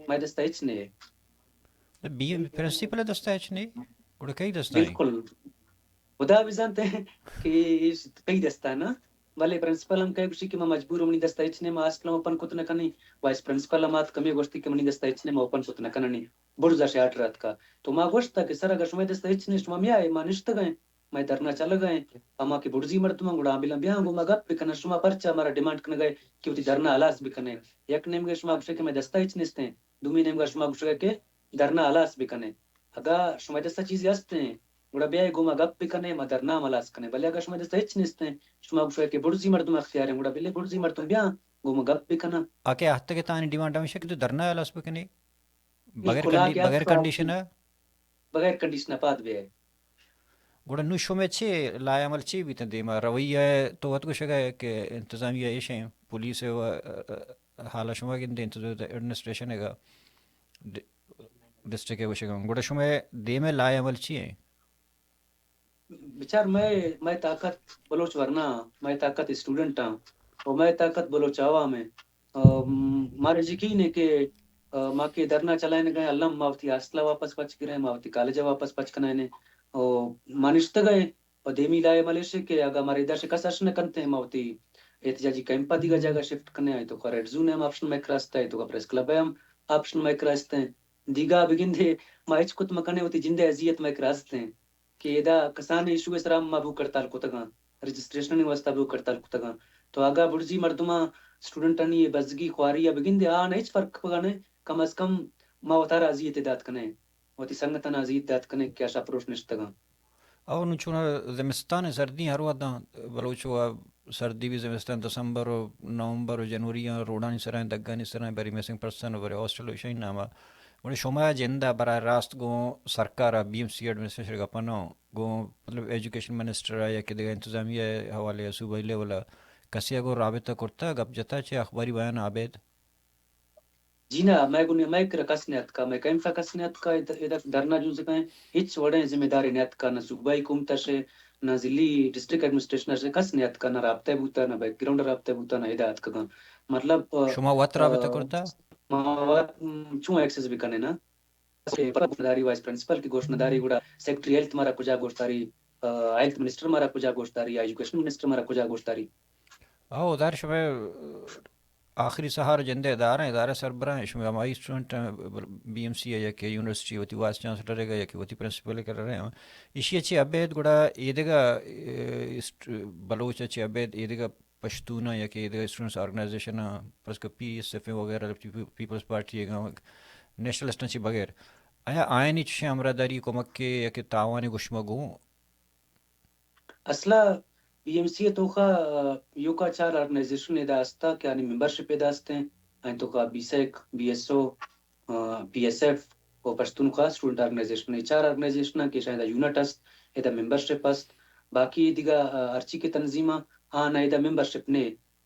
مئے دستا ہچ نہیں۔ بی ایم پرنسپل دستا ہچ نہیں؟ گڑا کئی دستا ہیں؟ بالکل۔ خدا بزانت کہ ایش کئی دستا نا، بلے پرنسپل ہم کئی گوشی کہ ما مجبور، منی دستا ہچ نہیں، ما ہاسٹل ہم اوپن کت نہ کنی۔ وائس پرنسپل ہم آت کمی گوشتی کہ منی دستا ہچ نہیں، ما اوپن کت نہ کننی۔ برزا شے آرڈر آتکا۔ تو ما گوشتا کہ سر اگر شمئے دستا ہچ نہیں، شما میائے، ما نشتگیں، مئے دھرنا چلگا ہیں، ہما کہ برزی مردماں گڑا آ بلاں بیاں گوں ما گپ بکنن، شما پرچا مارا ڈیمانڈ کنگا ئے کہ وتی دھرنا ہلاس بکنے؟ یک نیمگے شما گوشے کہ مئے دستا ہچ نیستیں، دومی نیمگا شما گوشگا کہ دھرنا ہلاس بکنے۔ اگاں شمئے دستا چیزے ہستیں، گڑا بیائے گوں ما گپ بکنے، ما دھرنا ہم ہلاس کنے، بلے اگاں شمئے دستا ہچ نیستیں، شما گوشگا کہ برزی مردم اختیار ہیں، گڑا بلے برزی مردم بیاں گوں ما گپ بکنن۔ آ کہ آہتگے تانی ڈیمانڈ ہمیش کہ تو دھرنا ہلاس بکنے؟ بغیر بالکل، آ کنڈی-، کہ بغیر آتکا کنڈیشن ء؟ بغیر کنڈیشن ء پاد بیائے۔ گڑا نوں شمئے چے لائحہ عمل چے بیت انت دیما؟ رویہ ء تو وت گوشگ ء کہ انتظامیہ ایش ہیں، پولیس ء و، ء، ء، حال ء شما گندے، انتظامیہ ایڈمنسٹریشن ء گا ڈ-، ڈسٹرکٹ ء گوشگ ء۔ گڑا شمئے دیم ء لائحہ عمل چی ہیں؟ بچار، مئے، مئے طاقت بلوچ ورنا، مئے طاقت اسٹوڈنٹ آں، و مئے طاقت بلوچ عوام ہیں۔ ام، مارا یقین ہے کہ، ا، ما کہ دھرنا چلائینگا ہیں، الم ما وتی ہاسٹل ء واپس پچ گریں، ما وتی کالج ء واپس پچ کنائینیں۔ او ما نشتگا ہیں، و دیمی لائحہ عمل ایش ہے کہ اگاں مارا ادا شہ کس اش نہ کنت، ما وتی احتجاجی کیمپ ء دیگا جاگہ شفٹ کنیں، آئی توکا ریڈ زون ء ہم آپشن مئے کرا است، آئی توکا پریس کلب ء ہم آپشن مئے کرا است۔ دیگا بگندے ما ہچ کت مکنیں، وتی جند ء اذیت مئے کرا است۔ کہ ادا کسانیں ایشو ء سرا ما بھوک ہڑتال کتگاں، رجسٹریشن ء واسطہ بھوک ہڑتال کتگاں۔ تو اگاں برزی مردماں، اسٹوڈنٹانی اے بزگی خواری ء بگندے، آہاں ہچ فرق کپگا نہ، کم از کم ما وتارا اذیت ء دات کنیں، وتی سنگتاں اذیت دات کنیں کہ آ شپ روش نشتگاں۔ او نوں چون زمستان ء سردی ہر وھداں بلوچ و سردی بھی زمستان دسمبر و نومبر و جنوری آں روڈانی سرا، دگانی سرا، برے مسنگ پرسن و برے ہاسٹل و ایشانی نام ء۔ گڑا شما جند ء براہ راست گوں سرکار ء، بی ایم سی ایڈمنسٹریشن ء گپ ء نہ، گوں مطلب ایجوکیشن منسٹر ء یا کہ دگہ انتظامیہ ء حوالے ء صوبائی لیول ء کسے ء گوں رابطہ کرتہ، گپ جتہ، چہ اخباری بیان ء ابید؟ جی نہ، مئے گوں، مئے کرا کس نیاتکا، مئے کیمپ ء کس نیاتکا، ادا، ادا دھرنا جنزگا ہیں، ہچ وڑیں ذمہ دارے نیاتکا، نہ صوبائی حکومت ء شے، نہ ضلعی ڈسٹرکٹ ایڈمنسٹریشن ء شے کس نیاتکا، نہ رابطہ بوتا، نہ بیک گراؤنڈ ء رابطہ بوتا، نہ ادا اتکگاں۔ مطلب، ا، شما وت رابطہ ا، کرتا؟ ما وت، م، چون ایکسس بکنیں نا؟ کہ گوشنداری وائس پرنسپل کہ گوشنداری گڑا سیکرٹری ہیلتھ مارا کجا گوشداری، ا، ہیلتھ منسٹر مارا کجا گوشداری، ایجوکیشن منسٹر مارا کجا گوشداری؟ او، ظاہر شمئے آخری سہار جندے ادارہ، ادارہ سربراہ، شمئے ہمائی اسٹوڈنٹ، بی ایم سی یا کہ یونیورسٹی وتی وائس چانسلر ء یا کہ وتی پرنسپل ء کرا رہے ہیں۔ ایشی ء چہ ابید گڑا ایدگہ، اے، اسٹ-، بلوچ ء چہ ابید ایدگہ پشتوناں یا کہ ایدگہ اسٹوڈنٹس آرگنائزیشناں، پرس کہ پی ایس ایف وغیرہ، پی-، پیپلز پارٹی ء گاں، نیشنلسٹاں چہ بغیر، آیا آیانی چشیں ہمراہداری کمک ء یا کہ تعاون ء گوشمہ گوں؟ اصلا بی ایم سی ء توخا، آ، یوکا چار آرگنائزیشن ادا استا کہ آنی ممبرشپ ادا استیں، آنی توخا بی سیک، بی ایس او، آ، پی ایس ایف و پشتونخوا اسٹوڈنٹ آرگنائزیشن، اے چار آرگنائزیشن کہ شاید یونٹ است، ادا ممبرشپ است، باقی دیگا، آ، ہرچی کہ تنظیماں آن ادا ممبرشپ نے۔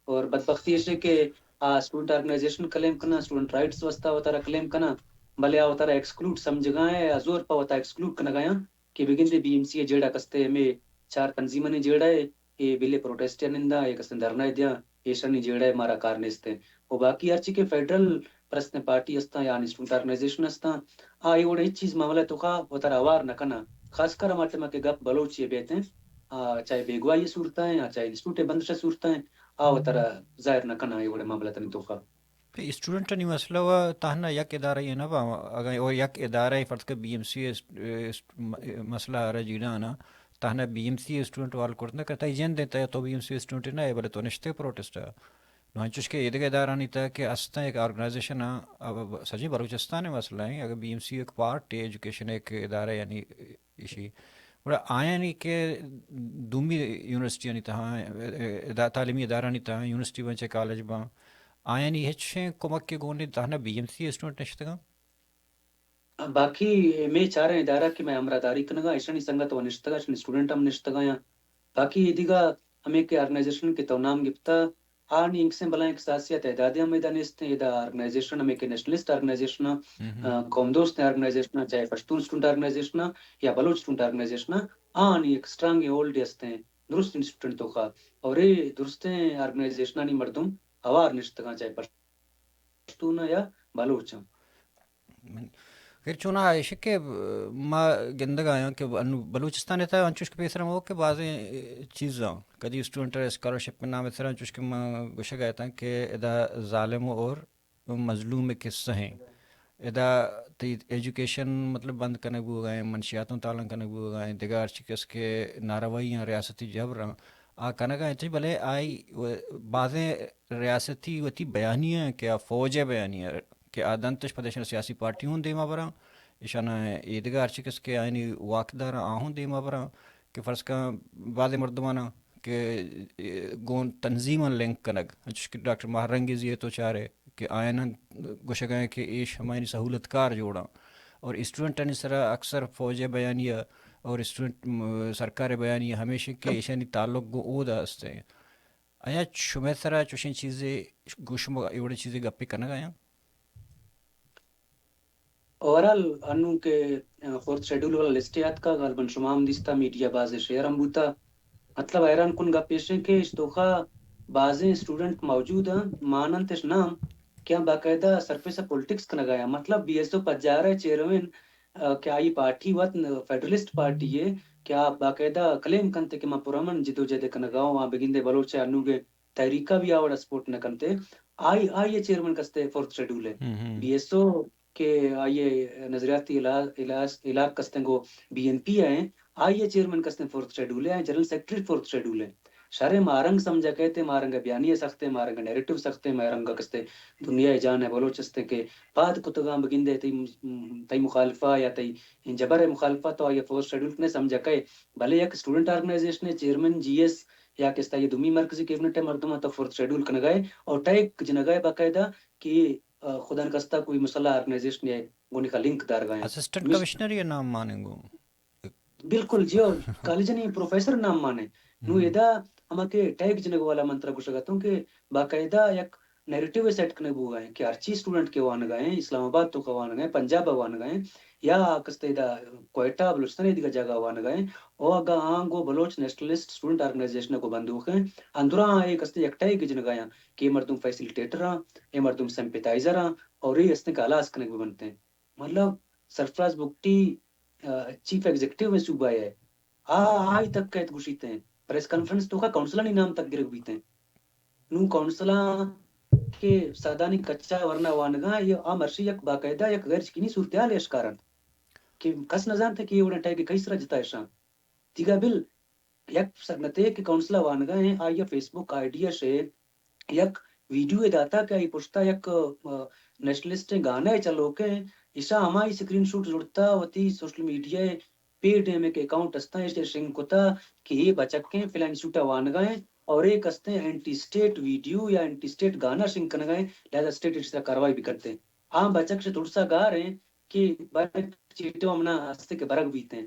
اور بدبختی ایش ہے کہ آ اسٹوڈنٹ آرگنائزیشن کلیم کناں، اسٹوڈنٹ رائٹس واسطہ وتارا کلیم کناں، بلے آ وتارا ایکسکلوڈ سمجھگا ہیں، آ زور پہ وتا ایکسکلوڈ کنگا ہیں کہ بگندے بی ایم سی ء جیڑہ کستے ہمے چار تنظیمانی جیڑہ ء، اے بلے پروٹیسٹ ء ننداں، اے کستے دھرنا ء دیاں، ایشانی جیڑہ ء مارا کار نیست ء۔ و باقی ہرچی کہ فیڈرل پرستیں پارٹی استاں یا اسٹوڈنٹ آرگنائزیشن استاں، آ اے وڑ ہچ چیز معاملہ توخا وتارا ہوار نہ کناں۔ خاص کر ہما ٹائم کہ گپ بلوچی ء بیت ایں، آ چاہے بیگواہی ء صورت ء ایں، آ چاہے انسٹیٹیوٹ ء بندش ء صورت ء ایں، آ وتارا ظاہر نہ کناں اے وڑیں معاملاتانی توخا۔ پہ اسٹوڈنٹانی مسئلہ و تہنا یک ادارہ ء نہ با، اگاں او یک ادارہ ء فرض کہ بی ایم سی ء است-، است-، م-، مسئلہ ء را جیڑان ء، تہنا بی ایم سی ء اسٹوڈنٹ وال کرت نہ کہ تئی جند انت، تو بی ایم سی اسٹوڈنٹ نہ ئے، بلے تو نشتے پروٹیسٹ ء۔ نوں انچوش کہ ایدگہ ادارہانی تہ کہ استاں یک آرگنائزیشن ء، اب سجیں بلوچستان ء مسئلہ ایں، اگر بی ایم سی یک پارٹ ایجوکیشن یک ادارہ یعنی ایشی۔ گڑا آیانی کہ دومی یونیورسٹیانی تہا، ادا-، تعلیمی ادارہانی تہا، یونیورسٹی باں چہ کالج باں، آیانی ہچ کمک کہ گون انت، تہنا بی ایم سی اسٹوڈنٹ نشتگاں؟ باقی ہمے چاریں ادارہ کہ مئے ہمراہداری کنگا، ایشانی سنگت و نشتگا، ایشانی اسٹوڈنٹ ہم نشتگا یا باقی دیگا ہمے کہ آرگنائزیشن کہ تو نام گپتا، آنی انکسیں بلائیں کساسے ء تعدادے ہم ادا نیست انت۔ ادا آرگنائزیشن ہمے کہ نیشنلسٹ آرگنائزیشن ء، ہم ہم۔ آ، قوم دوستیں آرگنائزیشن ء، چاہے پشتون اسٹوڈنٹ آرگنائزیشن ء یا بلوچ اسٹوڈنٹ آرگنائزیشن ء، آنی یک اسٹرانگ ہولڈ است انت۔ درست انسٹیٹیوٹ توکا، اور اے درستیں آرگنائزیشنانی مردم ہوار نشتگاں، چاہے پشتون یا بلوچ۔ خیر، چونا ایش کہ ما گندگ آیاں کہ انو بلوچستان ءِ تہا انچوش کہ پیسر ہم ہو کہ بازیں چیزاں کدی اسٹوڈنٹ اسکالرشپ نام سرا، انچوش کہ ما گوشگ آیتاں کہ ادا ظالم اور مظلوم قصہ ہیں۔ ادا تئی ایجوکیشن مطلب بند کنگ بوگا ہیں، منشیاتوں تالان کنگ بوگا ہیں، دگہ ہرچی کس کہ ناروائیاں ریاستی جبراں آ کنگا ہیں، بلے آئی و-، بازیں ریاستی وتی بیانیہ ہیں کہ آ فوج ءِ بیانیہ کہ آ دنتش پدیشن سیاسی پارٹی ہوں دیما براں، ایشانا ایدگہ ہرچی کس کہ آئینی واکدار آ ہوں دیما براں۔ کہ فرض کن بعض مردماناں کہ گوں تنظیماں لنک کنگ، انچوش کہ ڈاکٹر ماہ رنگیزی ءَ تو چارے کہ آیاناں گوشگ ءَ کہ ایش ہمایانی سہولت کار جوڑاں، اور اسٹوڈنٹانی سرا اکثر فوج ءِ بیانیہ اور اسٹوڈنٹ، م، سرکار ءِ بیانیہ ہمیش کہ ایشانی تعلق گوں اودا است ایں۔ آیا شمئے سرا چوشیں چیزے، گوں شما اے وڑیں چیزے گپے کنگ آیاں؟ اوورآل، انوں کہ، آ، فورتھ شیڈول والا لسٹ ءَ اتکا، غالباً شما ہم دیستا، میڈیا بازیں شیئر ہم بوتا۔ مطلب، حیران کن گپ ایش ایں کہ اش توکا بازیں اسٹوڈنٹ موجود ہیں، مان انت اش نام، کہ آ باقاعدہ سرفیس ءَ پولیٹکس کنگا ہیں۔ مطلب، بی ایس او پجارہ چیئرمین، آ، کہ آئی پارٹی وت فیڈرلسٹ پارٹی ہے، کہ آ باقاعدہ کلیم کنتے کہ ما پرامن جدوجہد کنگا ہوں، آ بگندے بلوچ ءِ انوگے تحریکا بھی آ وڑا سپورٹ نہ کنتے۔ آئی، آئی ءِ چیئرمین کستے فورتھ شیڈول ہے۔ ہم، ہم۔ بی ایس او کہ آئی ءِ نظریاتی علا-، علاج، علاق کستیں گو بی این پی ءَ ہیں، آئی ءِ چیئرمین کستیں فورتھ شیڈول ءَ ہیں، جنرل سیکرٹری فورتھ شیڈول ءَ ہیں۔ شریں مارنگ سمجھا کئیت، مارنگ ءِ بیانیہ سخت ہیں، مارنگ ءِ نیریٹو سخت ہیں، مارنگ ءَ کستیں دنیا ءِ جان ءِ بلوچ استیں کہ پاد کتگاں، بگندے تئی، تئی مخالفہ یا تئی جبر ءِ مخالفہ تو آئی ءَ فورتھ شیڈول کنے سمجھا کئے۔ بلے یک اسٹوڈنٹ آرگنائزیشن ءِ چیئرمین جی ایس یا کہ استائی دومی مرکزی کیبنٹ ءِ مردم ءَ تو فورتھ شیڈول کنگا ئے اور ٹیگ جنگا ئے باقاعدہ کہ آ، خدا نخواستہ کوئی مسلح آرگنائزیشن ءَ گونی کا لنک دارگا ہیں۔ اسسٹنٹ مس-، کمشنر ءِ نام مانیں گوں۔ بالکل جی، اور کالج نی پروفیسر نام مانے۔ نو ہم۔ ادا ہما کہ ٹیگ جنگ والا من ترا گوشگ اتوں کہ باقاعدہ یک نیریٹو سیٹ کنے بوگا ہیں کہ ہرچی اسٹوڈنٹ کہ وانگا ہیں، اسلام آباد توکا وانگا ہیں، پنجاب وانگا ہیں، یا کستے ادا کوئٹہ، بلوچستان ءِ دیگہ جاگہ وانگا ہیں، او اگاں آں گوں بلوچ نیشنلسٹ اسٹوڈنٹ آرگنائزیشن ءَ گوں بندوخ ہیں، اندرا آں اے کستے یک ٹیگ جنگا ہیں کہ اے مردم فیسیلیٹیٹر آں، اے مردم سمپتائزر آں، اور اے استیں کہ ہلاس کنگ بہ بنتیں۔ مطلب، سرفراز بگٹی، آ، چیف ایگزیکٹو ہیں صوبہ ءِ، آ، آئی تک کئیت گوشیتیں، پریس کانفرنس توکا کونسلانی نام تک گرگ بیتیں۔ نوں کونسلاں کہ سادانی کچا ورنا وانگاں، یہ آ مرشی یک باقاعدہ یک غیر یقینی صورتحال اشکار انت کہ کس نہ زانت کہ یہ وڑیں ٹیگ کئی سرا جتا اشاں۔ تیگا بل یک سنگتے کہ کونسل ءَ وانگا ہیں، آئی ءَ فیس بک آئی ڈی ءَ شے یک ویڈیو ءَ داتا کہ آئی پشتا یک، آ، نیشنلسٹیں گانا ءَ چلوکیں، ایشا ہمائی سکرین شوٹ زڑتا وتی سوشل میڈیا ءَ پیڈ ءَ ہمیں کہ اکاؤنٹ استاں، ایش شنگ کتا کہ اے بچکیں فلانی سوٹا وانگا ہیں اور ایک استیں اینٹی اسٹیٹ ویڈیو یا اینٹی اسٹیٹ گانا شنگ کنگا ہیں، لہذا اسٹیٹ ایشی سرا کاروائی بھی کرتے ہیں۔ آ بچک سے ترسا گار ہیں کہ بلے چیٹو ہمنا ہستے کہ برگ بیت ہیں۔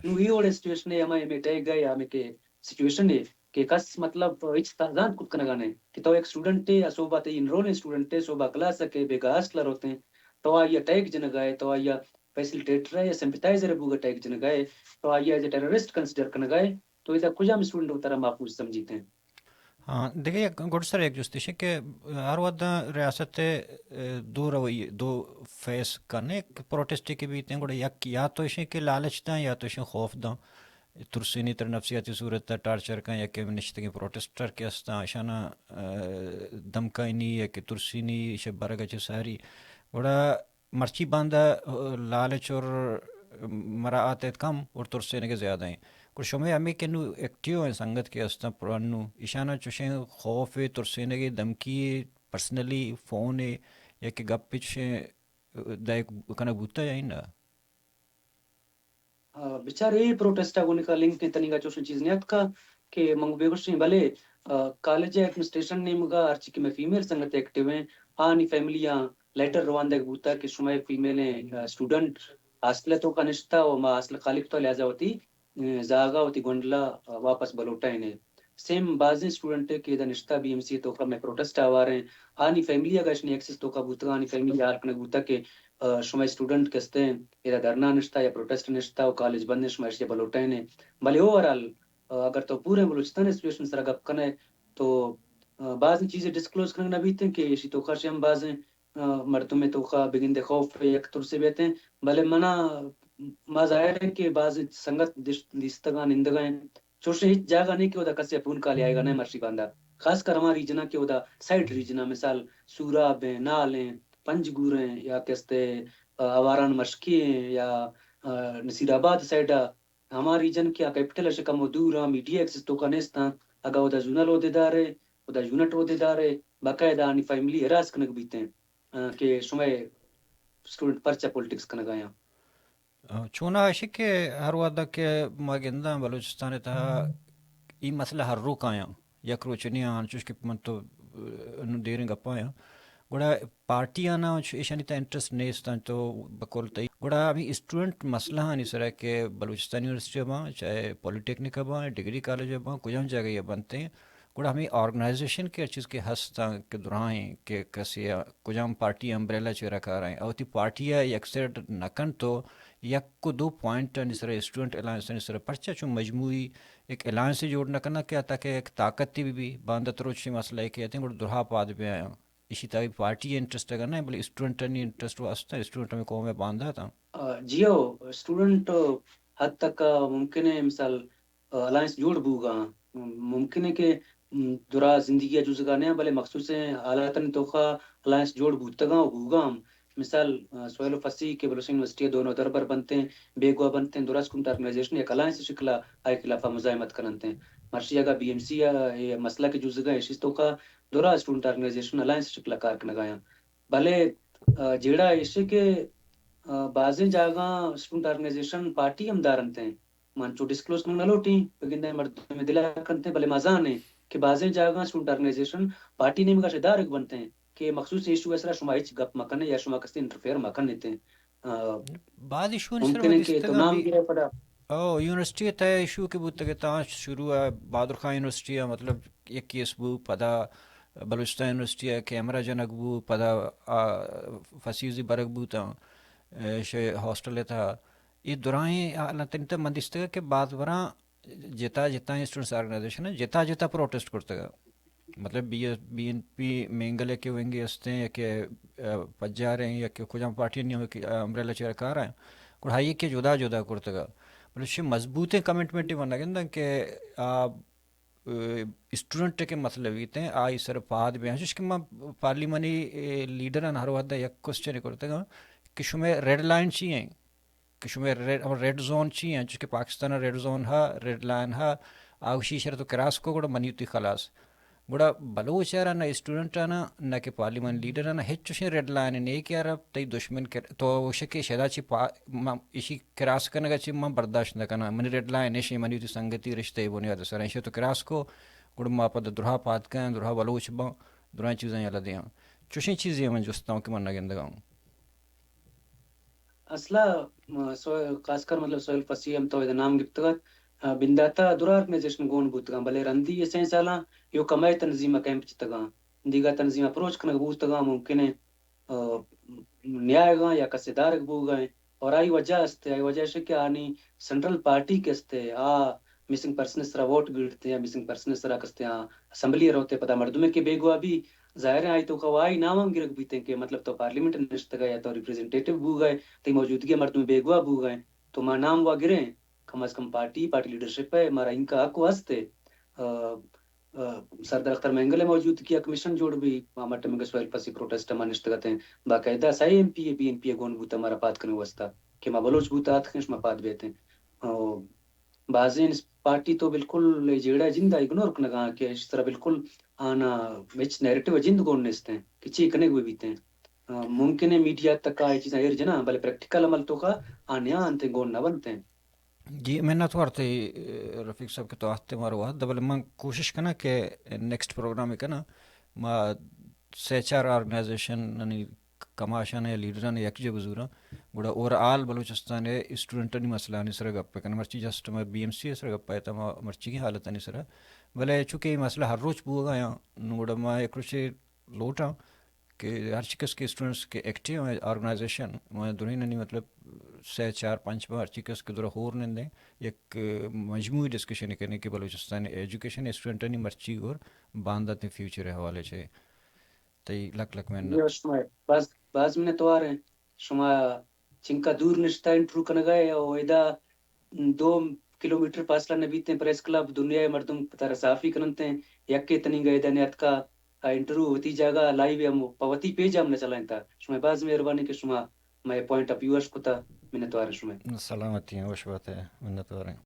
نو اے وڑیں سچویشن ہے، ہمے، ہمے ٹیگ ہے یا ہمے کہ سچویشن ہے کہ کس مطلب ہچ تا-، زانت کت کنگا نہیں کہ تو ایک اسٹوڈنٹ ہے یا صوبہ تے انرول اسٹوڈنٹ ہے، صوبہ کلاس ہے کہ بیگا ہاسٹل روتے ہیں، تو آئی ٹیگ جنگا ہے، تو آئی فیسیلیٹیٹر ہے یا سمپتائزر بوگا ٹیگ جنگا ہے، تو I as a terrorist consider کنگا ہے، تو ادا کجام اسٹوڈنٹ وتارا محفوظ سمجھیتے ہیں؟ ہاں، دگہ یک گڈسر یک جست ایش کہ ہر وھد ریاست ء دو رویے، دو فیس کن، یک پروٹیسٹ کہ بیت ہیں، گڑا یک یا تو ایش کہ لالچ داں یا تو ایش خوف داں، ترسینی تر نفسیاتی صورت ء ٹارچر کن، یا کہ نشتگیں پروٹیسٹر کہ استاں، اشانا، آ، دمکائینی یا کہ ترسینی، ایش برگ ء چہ ساری۔ گڑا مرچی باندا، آ، لالچ اور مراعات ات کم اور ترسینگ زیادہ ہیں۔ گڑا شمے ہمے کہ نو ایکٹیو ہیں سنگت کہ استاں پرانو، ایشانا چوشیں خوف، ترسینگ، دمکی، پرسنلی فون یا کہ گپ چوشیں دائک کنگ بوتا یا نہ؟ آ، بچار اے پروٹیسٹ ء گوں کا لنک تنیگا چوشیں چیز نیاتکا کہ من بے گوشیں، بلے، آ، کالج ایڈمنسٹریشن نیمگا ہرچی کہ میں فیمیل سنگت ایکٹیو ہیں، آنی فیملی آں لیٹر رواندگ بوتا کہ شما فیمیل ہیں، آ، اسٹوڈنٹ ہاسٹل تو کا نشتا و ما ہاسٹل خالی کتا، لہذا وتی، آ، زاگا وتی گونڈلا، آ، واپس بلوٹا ہیں۔ سیم بازیں اسٹوڈنٹ کہ ادا نشتا بی ایم سی تو کا میں پروٹیسٹ آوار ہیں، آنی فیملی اگا اشنی ایکسس تو کا بوتا، آنی فیملی حال کنگ بوتا کہ آ، شمئے اسٹوڈنٹ کہ استیں، ادا دھرنا نشتا یا پروٹیسٹ نشتا و کالج بند ہیں، شما ایشی بلوٹائینے۔ بلے اوورآل، اگر تو پوریں بلوچستان ءِ سچویشن سرا گپ کنئے تو، آ، بازیں چیزے ڈسکلوز کنگ نہ بیت انت کہ ایشی توکا شہ ہم بازیں، آ، مردم ءِ توکا بگندے خوف ءِ یک ترسے بیت انت، بلے منا، ما ظاہر ہے کہ بازیں سنگت دش-، دیستگاں نندگاں انت، چوشیں ہچ جاگہ نہیں کہ اودا کسے ءِ فون کالے آئیگا نہ مرشی باندا، خاص کر ہما ریجناں کہ اودا سائیڈ ریجناں، مثال سوراب ہیں، نال ہیں، پنجگور ہیں، یا کستے، آ، آواران مشکی ہیں، یا، آ، نصیر آباد سائیڈا، ہما ریجن کہ آ کیپٹل اش کمو دور آں، میڈیا ایکسس توکا نیست آں، اگاں اودا زونل عہدیدار ءِ، اودا یونٹ عہدیدار ءِ، باقاعدہ آنی فیملی ہراس کنگ بیت انت، آ، کہ شمئے اسٹوڈنٹ پرچہ پولیٹکس کنگا یاں۔ آ، چونا اش کہ ہر وہدا کہ ما گنداں بلوچستان ءِ تہا ای مسئلہ ہر روک آیاں، یک روچ نی آں، چوش کہ من تو، آ، انوں دیریں گپا یاں۔ گڑا پارٹی آناں چ-، ایشانی تہا انٹرسٹ نیست انت تو بکل تئی۔ گڑا ہمے اسٹوڈنٹ مسئلہ آنی سرا کہ بلوچستان یونیورسٹی باں، چاہے پولیٹیکنک باں، ڈگری کالج باں، کجام جاگہ بنت انت، گڑا ہمے آرگنائزیشن کہ ہر چیز کہ ہست انت کہ دراہیں کہ کسے ءَ کجام پارٹی امبریلا چیرا کار انت، او وتی پارٹی ءَ یک سیٹ نہ کنت تو یک و دو پوائنٹ آنی سرا، اسٹوڈنٹ الائنس آنی سرا، پرچا چون مجموعی یک الائنس جوڑ نہ کناں کہ تاکہ یک طاقتے بہ بی، باندا تروچی مسئلہ کہ اتیں گڑا درہا پاد بیایاں۔ ایشی تہا پارٹی ءِ انٹرسٹ اگاں نہ، بلے اسٹوڈنٹانی انٹرسٹ واسطہ، اسٹوڈنٹ ہمے قوم ءِ باندات آں۔ آ، جی ہو، اسٹوڈنٹ حد تک ممکن ہے مثال، آ، الائنس جوڑ بوگا آں۔ ممکن ہے کہ، م، درا زندگی ءِ جزگا نہ آں، بلے مخصوصیں حالاتانی توخا الائنس جوڑ بوتگاں و بوگا ہم۔ مثال، آ، سہیل فصیح کہ بلوچستان یونیورسٹی ءِ دو نودربر بنتیں، بیگواہ بنتیں، درا اسٹوڈنٹ آرگنائزیشن یک الائنس شکلا آئی خلافا مزاحمت کننتیں۔ مرشی اگا بی ایم سی ءِ اے مسئلہ کہ جزگا ایشی توخا درا اسٹوڈنٹ آرگنائزیشن الائنس شکلا کار کنگا آں۔ بلے، آ، جیڑہ ایش کہ، آ، بازیں جاگہاں اسٹوڈنٹ آرگنائزیشن پارٹی ہم دارنت انت۔ من چو ڈسکلوز کنگ نہ لوٹیں، بگندے مردم دل کنت انت، بلے ما زانیں کہ بازیں جاگہاں اسٹوڈنٹ آرگنائزیشن پارٹی نیمگا شہ دارگ بنت انت کہ مخصوص ایشو ءِ سرا شما ہچ گپ مہ کنے یا شما کسے انٹرفیئر مہ کنیت۔ آ، بعض ایشو سر ممکن ہے کہ تو نام گرے پدا۔ او، یونیورسٹی ءِ تہ ایشو کہ بوتگ تاں شروع ءَ بہادر خان یونیورسٹی ءَ مطلب یک کیس بو، پدا بلوچستان یونیورسٹی ءَ کیمرہ جنگ بو، پدا آ فصیح برگ بوتاں، اے، شے ہاسٹل ءِ تہا۔ اے درائیں حالتانی تہا من دیستگ کہ بعض براں جتا جتا اسٹوڈنٹس آرگنائزیشن جتا جتا پروٹیسٹ کرتگ۔ مطلب B, B N P Mengal ءِ کہ ونگے استیں یا کہ، آ، پجار ہیں یا کہ کجام پارٹی نہیں ہو کہ، آ، امبریلا چیرا کار ہیں۔ گڑا ہائی کہ جدا جدا کرتگ۔ بلے چھ مضبوطیں کمٹمنٹ من نہ گنداں کہ آ، آ، اسٹوڈنٹ کے مسئلہ بیت ہیں، آئی سر پاد بیاں۔ چوش کہ ما پارلیمانی، اے، لیڈران ہر وہدا یک کوسچن کرتگاں کہ شمے ریڈ لائن چی ہیں؟ کہ شمے ریڈ، ریڈ زون چی ہیں؟ چوش کہ پاکستان ریڈ زون ہا، ریڈ لائن ہا، آ گوشی شر تو کراس کو گڑا منی وتی خلاص۔ گڑا بلوچ ءَ را نہ اسٹوڈنٹ ءَ نہ، نہ کہ پارلیمانی لیڈر ءَ نہ، ہچ چوشیں ریڈ لائن نے کہ یار تئی دشمن کر، تو گوشے کہ شدا چی پا-، ما ایشی کراس کنگ ءَ چی من برداشت نہ کناں، منی ریڈ لائن ایشی، منی وتی سنگتی رشتہ ءِ بنیاد ءِ سر ایشی تو کراس کو، گڑا ما پد درہا پاد کن، درہا بلوچ باں، درائیں چیزاں یلہ دیاں۔ چوشیں چیزے من جستاں کہ من نہ گندگاں۔ اصلا، م، سو-، خاص کر مطلب سہیل فصیح ہم تو ادا نام گپتگ ات، آ، بنداتا درا آرگنائزیشن گون بوتگاں، بلے رندی یہ سئیں سالاں یو کمائے تنظیم کیمپ چتگاں، دیگا تنظیم اپروچ کنگ بوتگاں، ممکن ہے، آ، نیائگاں یا کسے دارگ بوگا ہیں۔ اور آئی وجہ است، آئی وجہ ہے کہ آنی سینٹرل پارٹی کے است، آ مسنگ پرسن سرا ووٹ گیڑتے ہیں، مسنگ پرسن سرا کستے ہیں، اسمبلی روتے پدا مردمے کے بیگوا بھی، ظاہر ہے آئی تو کوائی نام ہم گرگ بیتے کہ مطلب تو پارلیمنٹ نشتگا یا تو ریپریزنٹیٹیو بوگا ہے، تئی موجودگی ءَ مردم بیگواہ بوگ ءَ انت، تو ما نام وا گریں، کم از کم پارٹی، پارٹی لیڈرشپ ءَ مارا انکا حق و ہست ءَ، آ، آ، سردار اختر مینگل ءِ موجودگی ءَ کمیشن جوڑ بی، ما مٹ مینگل سویل پسی پروٹیسٹ ءَ ما نشتگ اتیں، باقاعدہ سئے ایم پی ءَ بی این پی ءَ گون بوتا مارا پاد کنگ واسطہ کہ ما بلوچ بوتا آتکیں شما پاد بیتیں۔ آ، بازیں پارٹی تو بالکل اے جیڑہ جند ءَ اگنور کنگا کہ اش سرا بالکل آنا ہچ نیریٹو جند گون نیستیں کہ چی کنگ بہ بیتیں۔ آ، ممکن ہے میڈیا تک آ اے چیزاں ایر جناں، بلے پریکٹیکل عمل توکا آ نیا انت، گون نہ بنت۔ جی، منت وار تئی، رفیق صاحب، کہ تو آتے مارا وہد، بلے من کوشش کناں کہ نیکسٹ پروگرام کناں، ما سہ چار آرگنائزیشن یعنی کماشان یا لیڈران یک جا بزوراں، گڑا اوور آل بلوچستان اسٹوڈنٹانی مسئلہ آنی سر گپ کناں۔ مرچی جسٹ ما بی ایم سی سر گپ ایتا، ما مرچی کی حالت آنی سر، بلے چونکہ یہ مسئلہ ہر روچ بوگا یا، نو گڑا ما یک روچے لوٹاں کہ ہرچی کس کہ اسٹوڈنٹس کہ ایکٹیو ہیں آرگنائزیشن، ما درینانی مطلب سہ چار پنچ بار ہرچی کس کہ درا ہور نندیں، یک مجموعی ڈسکشن کریں کہ بلوچستان ایجوکیشن اسٹوڈنٹانی مرچی اور باندات فیوچر حوالے چے۔ تئی لک لک منت۔ جی، شما باز، باز منتوار ہیں۔ شما چنکا دور نشتا انٹرویو کنگا ہے، او ادا دو کلومیٹر فاصلہ نہ بیتیں، پریس کلب، دنیا ءِ مردم ترا صحافی کننت ہیں، یکے تنینگا ادا نیاتکا، آ انٹرویو وتی جاگہ، لائیو ہم پہ وتی پیج ہم نہ چلائینتا۔ شما باز مہربانی کہ شما مئے پوائنٹ آف ویو اش کتا، منتوار ہیں شما۔ سلامتی ہیں، وش بات ہے، منتوار ہیں۔